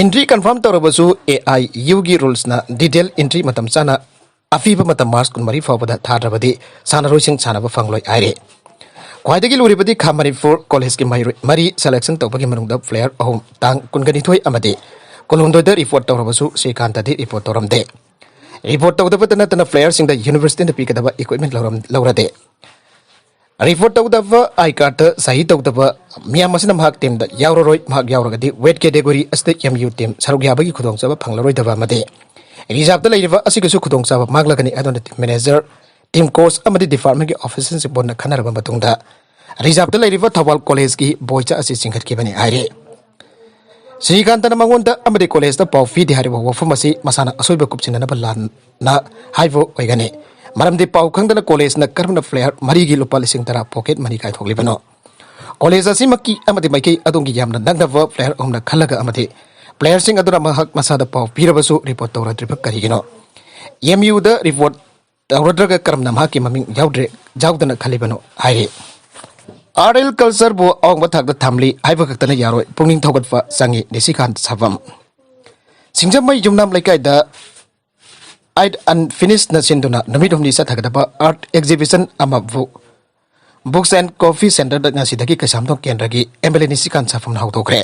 Entry confirm ꯇꯧꯔꯕꯁꯨ A I U ꯒꯤ rules ꯅ detail entry ꯃꯇꯝ ꯆꯥꯅ ꯑꯄꯤꯕ ꯃꯇꯝ ꯃꯥꯔꯆ ꯀꯨꯟꯃꯔꯤ ꯐꯥꯎꯕꯗ ꯊꯥꯗ꯭ꯔꯕꯗꯤ ꯁꯥꯟꯅꯔꯣꯏꯁꯤꯡ ꯁꯥꯟꯅꯕ ꯐꯪꯂꯣꯏ ꯍꯥꯏꯔꯤ꯫ ꯈ꯭ꯋꯥꯏꯗꯒꯤ ꯂꯨꯔꯤꯕꯗꯤ ꯈꯥ ꯃꯅꯤꯄꯨꯔ college ꯀꯤ ꯃꯍꯩꯔꯣꯏ ꯃꯔꯤ selection ꯇꯧꯕꯒꯤ ꯃꯅꯨꯡꯗ player ꯑꯍꯨꯝ ꯇꯥꯡ ꯀꯨꯟꯒꯅꯤꯊꯣꯏ ꯑꯃꯗꯤ ꯀꯨꯟꯍꯨꯝꯗꯣꯏꯗ report ꯇꯧꯔꯕꯁꯨ ꯁ꯭ꯔꯤꯀꯥꯟꯇꯗꯤ report ꯇꯧꯔꯝꯗꯦ꯫ Report ꯇꯧꯗꯕꯇ ꯅꯠꯇꯅ player ꯁꯤꯡꯗ university ꯅ ꯄꯤꯒꯗꯕ equipment ꯂꯧꯔꯝ-, ꯂꯧꯔꯗꯦ꯫ Report ꯇꯧꯗꯕ, I card ꯇ ꯁꯍꯤ ꯇꯧꯗꯕ ꯃꯤꯌꯥꯝ ꯑꯁꯤꯅ ꯃꯍꯥꯛ team ꯗ ꯌꯥꯎꯔꯔꯣꯏ꯫ ꯃꯍꯥꯛ ꯌꯥꯎꯔꯒꯗꯤ weight category ꯑꯁꯤꯗ M U team ꯁꯔꯨꯛ ꯌꯥꯕꯒꯤ ꯈꯨꯗꯣꯡꯆꯥꯕ ꯐꯪꯂꯔꯣꯏꯗꯕ ꯑꯃꯗꯤ reserve ꯇ ꯂꯩꯔꯤꯕ ꯑꯁꯤꯒꯤꯁꯨ ꯈꯨꯗꯣꯡꯆꯥꯕ ꯃꯥꯡꯂꯒꯅꯤ꯫ ꯑꯗꯨꯅ team manager, team coach ꯑꯃꯗꯤ department ꯀꯤ official ꯁꯤꯡ ꯄꯨꯟꯅ ꯈꯟꯅꯔꯕ ꯃꯇꯨꯡꯗ reserve ꯇ ꯂꯩꯔꯤꯕ ꯊꯧꯕꯥꯜ college ꯀꯤ ꯕꯣꯏꯆꯥ ꯑꯁꯤ ꯆꯤꯡꯈꯠꯈꯤꯕꯅꯤ ꯍꯥꯏꯔꯤ꯫ ꯁ꯭ꯔꯤꯀꯥꯟꯇꯅ ꯃꯉꯣꯟꯗ ꯑꯃꯗꯤ college ꯇ ꯄꯥꯎ ꯄꯤꯗꯦ ꯍꯥꯏꯔꯤꯕ ꯋꯥꯐꯝ ꯑꯁꯤ ꯃꯁꯥꯅ ꯑꯁꯣꯏꯕ ꯀꯨꯞꯁꯤꯟꯅꯅꯕ ꯂꯥꯟꯅ ꯍꯥꯏꯕ ꯑꯣꯏꯒꯅꯤ꯫ ꯃꯔꯝꯗꯤ ꯄꯥꯎ ꯈꯪꯗꯅ college ꯅ ꯀꯔꯝꯅ player ꯃꯔꯤꯒꯤ ꯂꯨꯄꯥ ꯂꯤꯁꯤꯡ ꯇꯔꯥ pocket money ꯀꯥꯏꯊꯣꯛꯂꯤꯕꯅꯣ? ꯀꯣꯂꯦꯖ ꯑꯁꯤꯃꯛꯀꯤ ꯑꯃꯗꯤ ꯃꯥꯏꯀꯩ ꯑꯗꯣꯝꯒꯤ ꯌꯥꯝꯅ ꯅꯛꯅꯕ ꯄ꯭ꯂꯦꯌꯔ ꯑꯍꯨꯝꯅ ꯈꯜꯂꯒ ꯑꯃꯗꯤ ꯄ꯭ꯂꯦꯌꯔꯁꯤꯡ ꯑꯗꯨꯅ ꯃꯍꯥꯛ ꯃꯁꯥꯗ ꯄꯥꯎ ꯄꯤꯔꯕꯁꯨ ꯔꯤꯄꯣꯔꯠ ꯇꯧꯔꯗ꯭ꯔꯤꯕ ꯀꯔꯤꯒꯤꯅꯣ? ꯑꯦꯝ ꯌꯨꯗ ꯔꯤꯄꯣꯔꯠ ꯇꯧꯔꯗ꯭ꯔꯒ ꯀꯔꯝꯅ ꯃꯍꯥꯛꯀꯤ ꯃꯃꯤꯡ ꯌꯥꯎꯗ꯭ꯔꯦ, ꯌꯥꯎꯗꯅ ꯈꯜꯂꯤꯕꯅꯣ ꯍꯥꯏꯔꯤ꯫ ꯑꯥꯔꯠ ꯑꯦꯟ ꯀꯜꯆꯔꯕꯨ ꯑꯋꯥꯡꯕ ꯊꯥꯛꯇ ꯊꯝꯂꯤ ꯍꯥꯏꯕ ꯈꯛꯇꯅ ꯌꯥꯔꯣꯏ, ꯄꯨꯛꯅꯤꯡ ꯊꯧꯒꯠꯄ ꯆꯪꯏ, ꯅꯤꯁꯤꯀꯥꯟ ꯁꯥꯕꯝ꯫ ꯁꯤꯡꯖꯃꯩ ꯌꯨꯝꯅꯥꯝ ꯂꯩꯀꯥꯏꯗ ꯑꯥꯏꯠ ꯑꯟꯐꯤꯅꯤꯁꯅ ꯁꯤꯟꯗꯨꯅ ꯅꯨꯃꯤꯠ ꯍꯨꯝꯅꯤ ꯆꯠꯊꯒꯗꯕ ꯑꯥꯔꯠ ꯑꯦꯛꯖꯤꯕꯤꯁꯟ ꯑꯃꯕꯨ ꯕꯨꯛꯁ ꯑꯦꯟ ꯀꯣꯐꯤ ꯁꯦꯟꯇꯔꯗ ꯉꯁꯤꯗꯒꯤ ꯀꯩꯁꯥꯝꯊꯣꯡ ꯀꯦꯟꯗ꯭ꯔꯒꯤ ꯑꯦꯝ ꯑꯦꯜ ꯑꯦ ꯅꯤꯁꯤꯀꯥꯟ ꯁꯥꯐꯝꯅ ꯍꯧꯗꯣꯛꯈ꯭ꯔꯦ꯫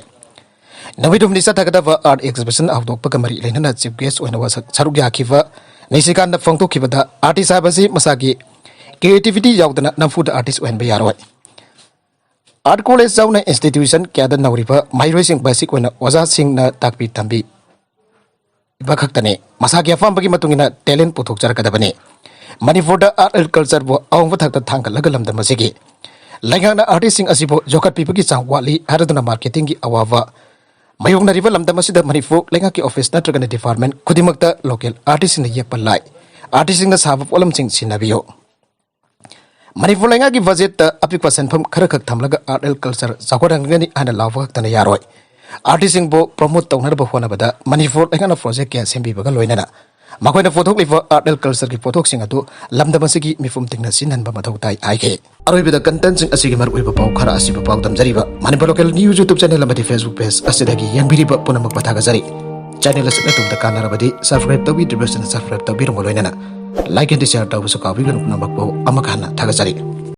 ꯅꯨꯃꯤꯠ ꯍꯨꯝꯅꯤ ꯆꯠꯊꯒꯗꯕ ꯑꯥꯔꯠ ꯑꯦꯛꯖꯤꯕꯤꯁꯟ ꯍꯧꯗꯣꯛꯄꯒ ꯃꯔꯤ ꯂꯩꯅꯅ ꯆꯤꯐ ꯒꯦꯁ ꯑꯣꯏꯅ ꯋꯥꯁꯛ ꯁꯔꯨꯛ ꯌꯥꯈꯤꯕ ꯅꯤꯁꯤꯀꯥꯟꯅ ꯐꯣꯡꯗꯣꯛꯈꯤꯕꯗ, ꯑꯥꯔꯇꯤꯁ ꯍꯥꯏꯕꯁꯤ ꯃꯁꯥꯒꯤ ꯀ꯭ꯔꯤꯌꯦꯇꯤꯚꯤꯇꯤ ꯌꯥꯎꯗꯅ ꯅꯝꯐꯨꯗ ꯑꯥꯔꯇꯤꯁ ꯑꯣꯏꯍꯟꯕ ꯌꯥꯔꯣꯏ꯫ ꯑꯥꯔꯠ ꯀꯣꯂꯦꯖ ꯌꯥꯎꯅ ꯏꯟꯁꯇꯤꯇ꯭ꯌꯨꯁꯟ ꯀꯌꯥꯗ ꯅꯧꯔꯤꯕ ꯃꯍꯩꯔꯣꯏꯁꯤꯡ ꯕꯦꯁꯤꯛ ꯑꯣꯏꯅ ꯑꯣꯖꯥꯁꯤꯡꯅ ꯇꯥꯛꯄꯤ ꯇꯝꯕꯤꯕ ꯈꯛꯇꯅꯤ꯫ ꯃꯁꯥꯒꯤ ꯑꯄꯥꯝꯕꯒꯤ ꯃꯇꯨꯡ ꯏꯟꯅ ꯇꯦꯂꯦꯟ ꯄꯨꯊꯣꯛꯆꯔꯛꯀꯗꯕꯅꯤ꯫ ꯃꯅꯤꯄꯨꯔꯗ ꯑꯥꯔꯠ ꯑꯦꯟ ꯀꯜꯆꯔꯕꯨ ꯑꯋꯥꯡꯕ ꯊꯥꯛꯇ ꯊꯥꯡꯒꯠꯂꯒ ꯂꯝꯗꯝ ꯑꯁꯤꯒꯤ ꯂꯩꯉꯥꯛꯅ ꯑꯥꯔꯇꯤꯁꯁꯤꯡ ꯑꯁꯤꯕꯨ ꯌꯣꯛꯈꯠꯄꯤꯕꯒꯤ ꯆꯥꯡ ꯋꯥꯠꯂꯤ ꯍꯥꯏꯔꯗꯨꯅ ꯃꯥꯔꯀꯦꯇꯤꯡꯒꯤ ꯑꯋꯥꯕ ꯃꯥꯌꯣꯛꯅꯔꯤꯕ ꯂꯝꯗꯝ ꯑꯁꯤꯗ ꯃꯅꯤꯄꯨꯔ ꯂꯩꯉꯥꯛꯀꯤ ꯑꯣꯐꯤꯁ ꯅꯠꯇ꯭ꯔꯒꯅ ꯗꯤꯄꯥꯔꯠꯃꯦꯟ ꯈꯨꯗꯤꯡꯃꯛꯇ ꯂꯣꯀꯦꯜ ꯑꯥꯔꯇꯤꯁꯁꯤꯡꯅ ꯌꯦꯛꯄ ꯂꯥꯏ, ꯑꯥꯔꯇꯤꯁꯁꯤꯡꯅ ꯁꯥꯕ ꯄꯣꯠꯂꯝꯁꯤꯡ ꯁꯤꯖꯤꯟꯅꯕꯤꯌꯨ꯫ ꯃꯅꯤꯄꯨꯔ ꯂꯩꯉꯥꯛꯀꯤ ꯕꯖꯦꯠꯇ ꯑꯄꯤꯛꯄ ꯁꯦꯟꯐꯝ ꯈꯔꯈꯛ ꯊꯝꯂꯒ ꯑꯥꯔꯠ ꯑꯦꯟ ꯀꯜꯆꯔ ꯆꯥꯎꯈꯠꯍꯟꯒꯅꯤ ꯍꯥꯏꯅ ꯂꯥꯎꯕ ꯈꯛꯇꯅ ꯌꯥꯔꯣꯏ꯫ ꯑꯥꯔꯇꯤꯁꯁꯤꯡꯕꯨ ꯄ꯭ꯔꯣꯃꯣꯠ ꯇꯧꯅꯅꯕ ꯍꯣꯠꯅꯕꯗ ꯃꯅꯤꯄꯨꯔ ꯂꯩꯉꯥꯛꯅ ꯄ꯭ꯔꯣꯖꯦꯛ ꯀꯌꯥ ꯁꯦꯝꯕꯤꯕꯒ ꯂꯣꯏꯅꯅ ꯃꯈꯣꯏꯅ ꯄꯨꯊꯣꯛꯂꯤꯕ ꯑꯥꯔꯠ ꯑꯦꯟ ꯀꯜꯆꯔꯒꯤ ꯄꯣꯠꯊꯣꯛꯁꯤꯡ ꯑꯗꯨ ꯂꯝꯗꯝ ꯑꯁꯤꯒꯤ ꯃꯤꯄꯨꯝ ꯇꯤꯡꯅ ꯁꯤꯖꯤꯟꯅꯍꯟꯕ ꯃꯊꯧ ꯇꯥꯏ ꯍꯥꯏꯈꯤ꯫ ꯑꯔꯣꯏꯕꯗ ꯀꯟꯇꯦꯟꯠꯁꯤꯡ ꯑꯁꯤꯒꯤ ꯃꯔꯨꯑꯣꯏꯕ ꯄꯥꯎ ꯈꯔ ꯑꯁꯤꯕꯨ ꯄꯥꯎꯗꯝꯖꯔꯤꯕ Manipur local news YouTube channel ꯑꯃꯗꯤ ꯐꯦꯁꯕꯨꯛ ꯄꯦꯖ ꯑꯁꯤꯗꯒꯤ ꯌꯦꯡꯕꯤꯔꯤꯕ ꯄꯨꯝꯅꯃꯛꯄꯨ ꯊꯥꯒꯠꯆꯔꯤ꯫ ꯆꯦꯅꯦꯜ ꯑꯁꯤꯅ ꯇꯨꯡꯗ ꯀꯥꯟꯅꯔꯕꯗꯤ ꯁꯕꯁꯀ꯭ꯔꯥꯏꯕ ꯇꯧꯕꯤꯗ꯭ꯔꯤꯕꯁꯤꯡꯅ ꯁꯕꯁꯀ꯭ꯔꯥꯏꯕ ꯇꯧꯕꯤꯔꯝꯕ ꯂꯣꯏꯅꯅ ꯂꯥꯏꯛ ꯑꯦꯟꯗ ꯁꯤꯌꯔ ꯇꯧꯕꯁꯨ ꯀꯥꯎꯕꯤꯒꯅꯨ꯫ ꯄꯨꯝꯅꯃꯛꯄꯨ ꯑꯃꯨꯛ ꯍꯟꯅ ꯊꯥꯒꯠꯆꯔꯤ꯫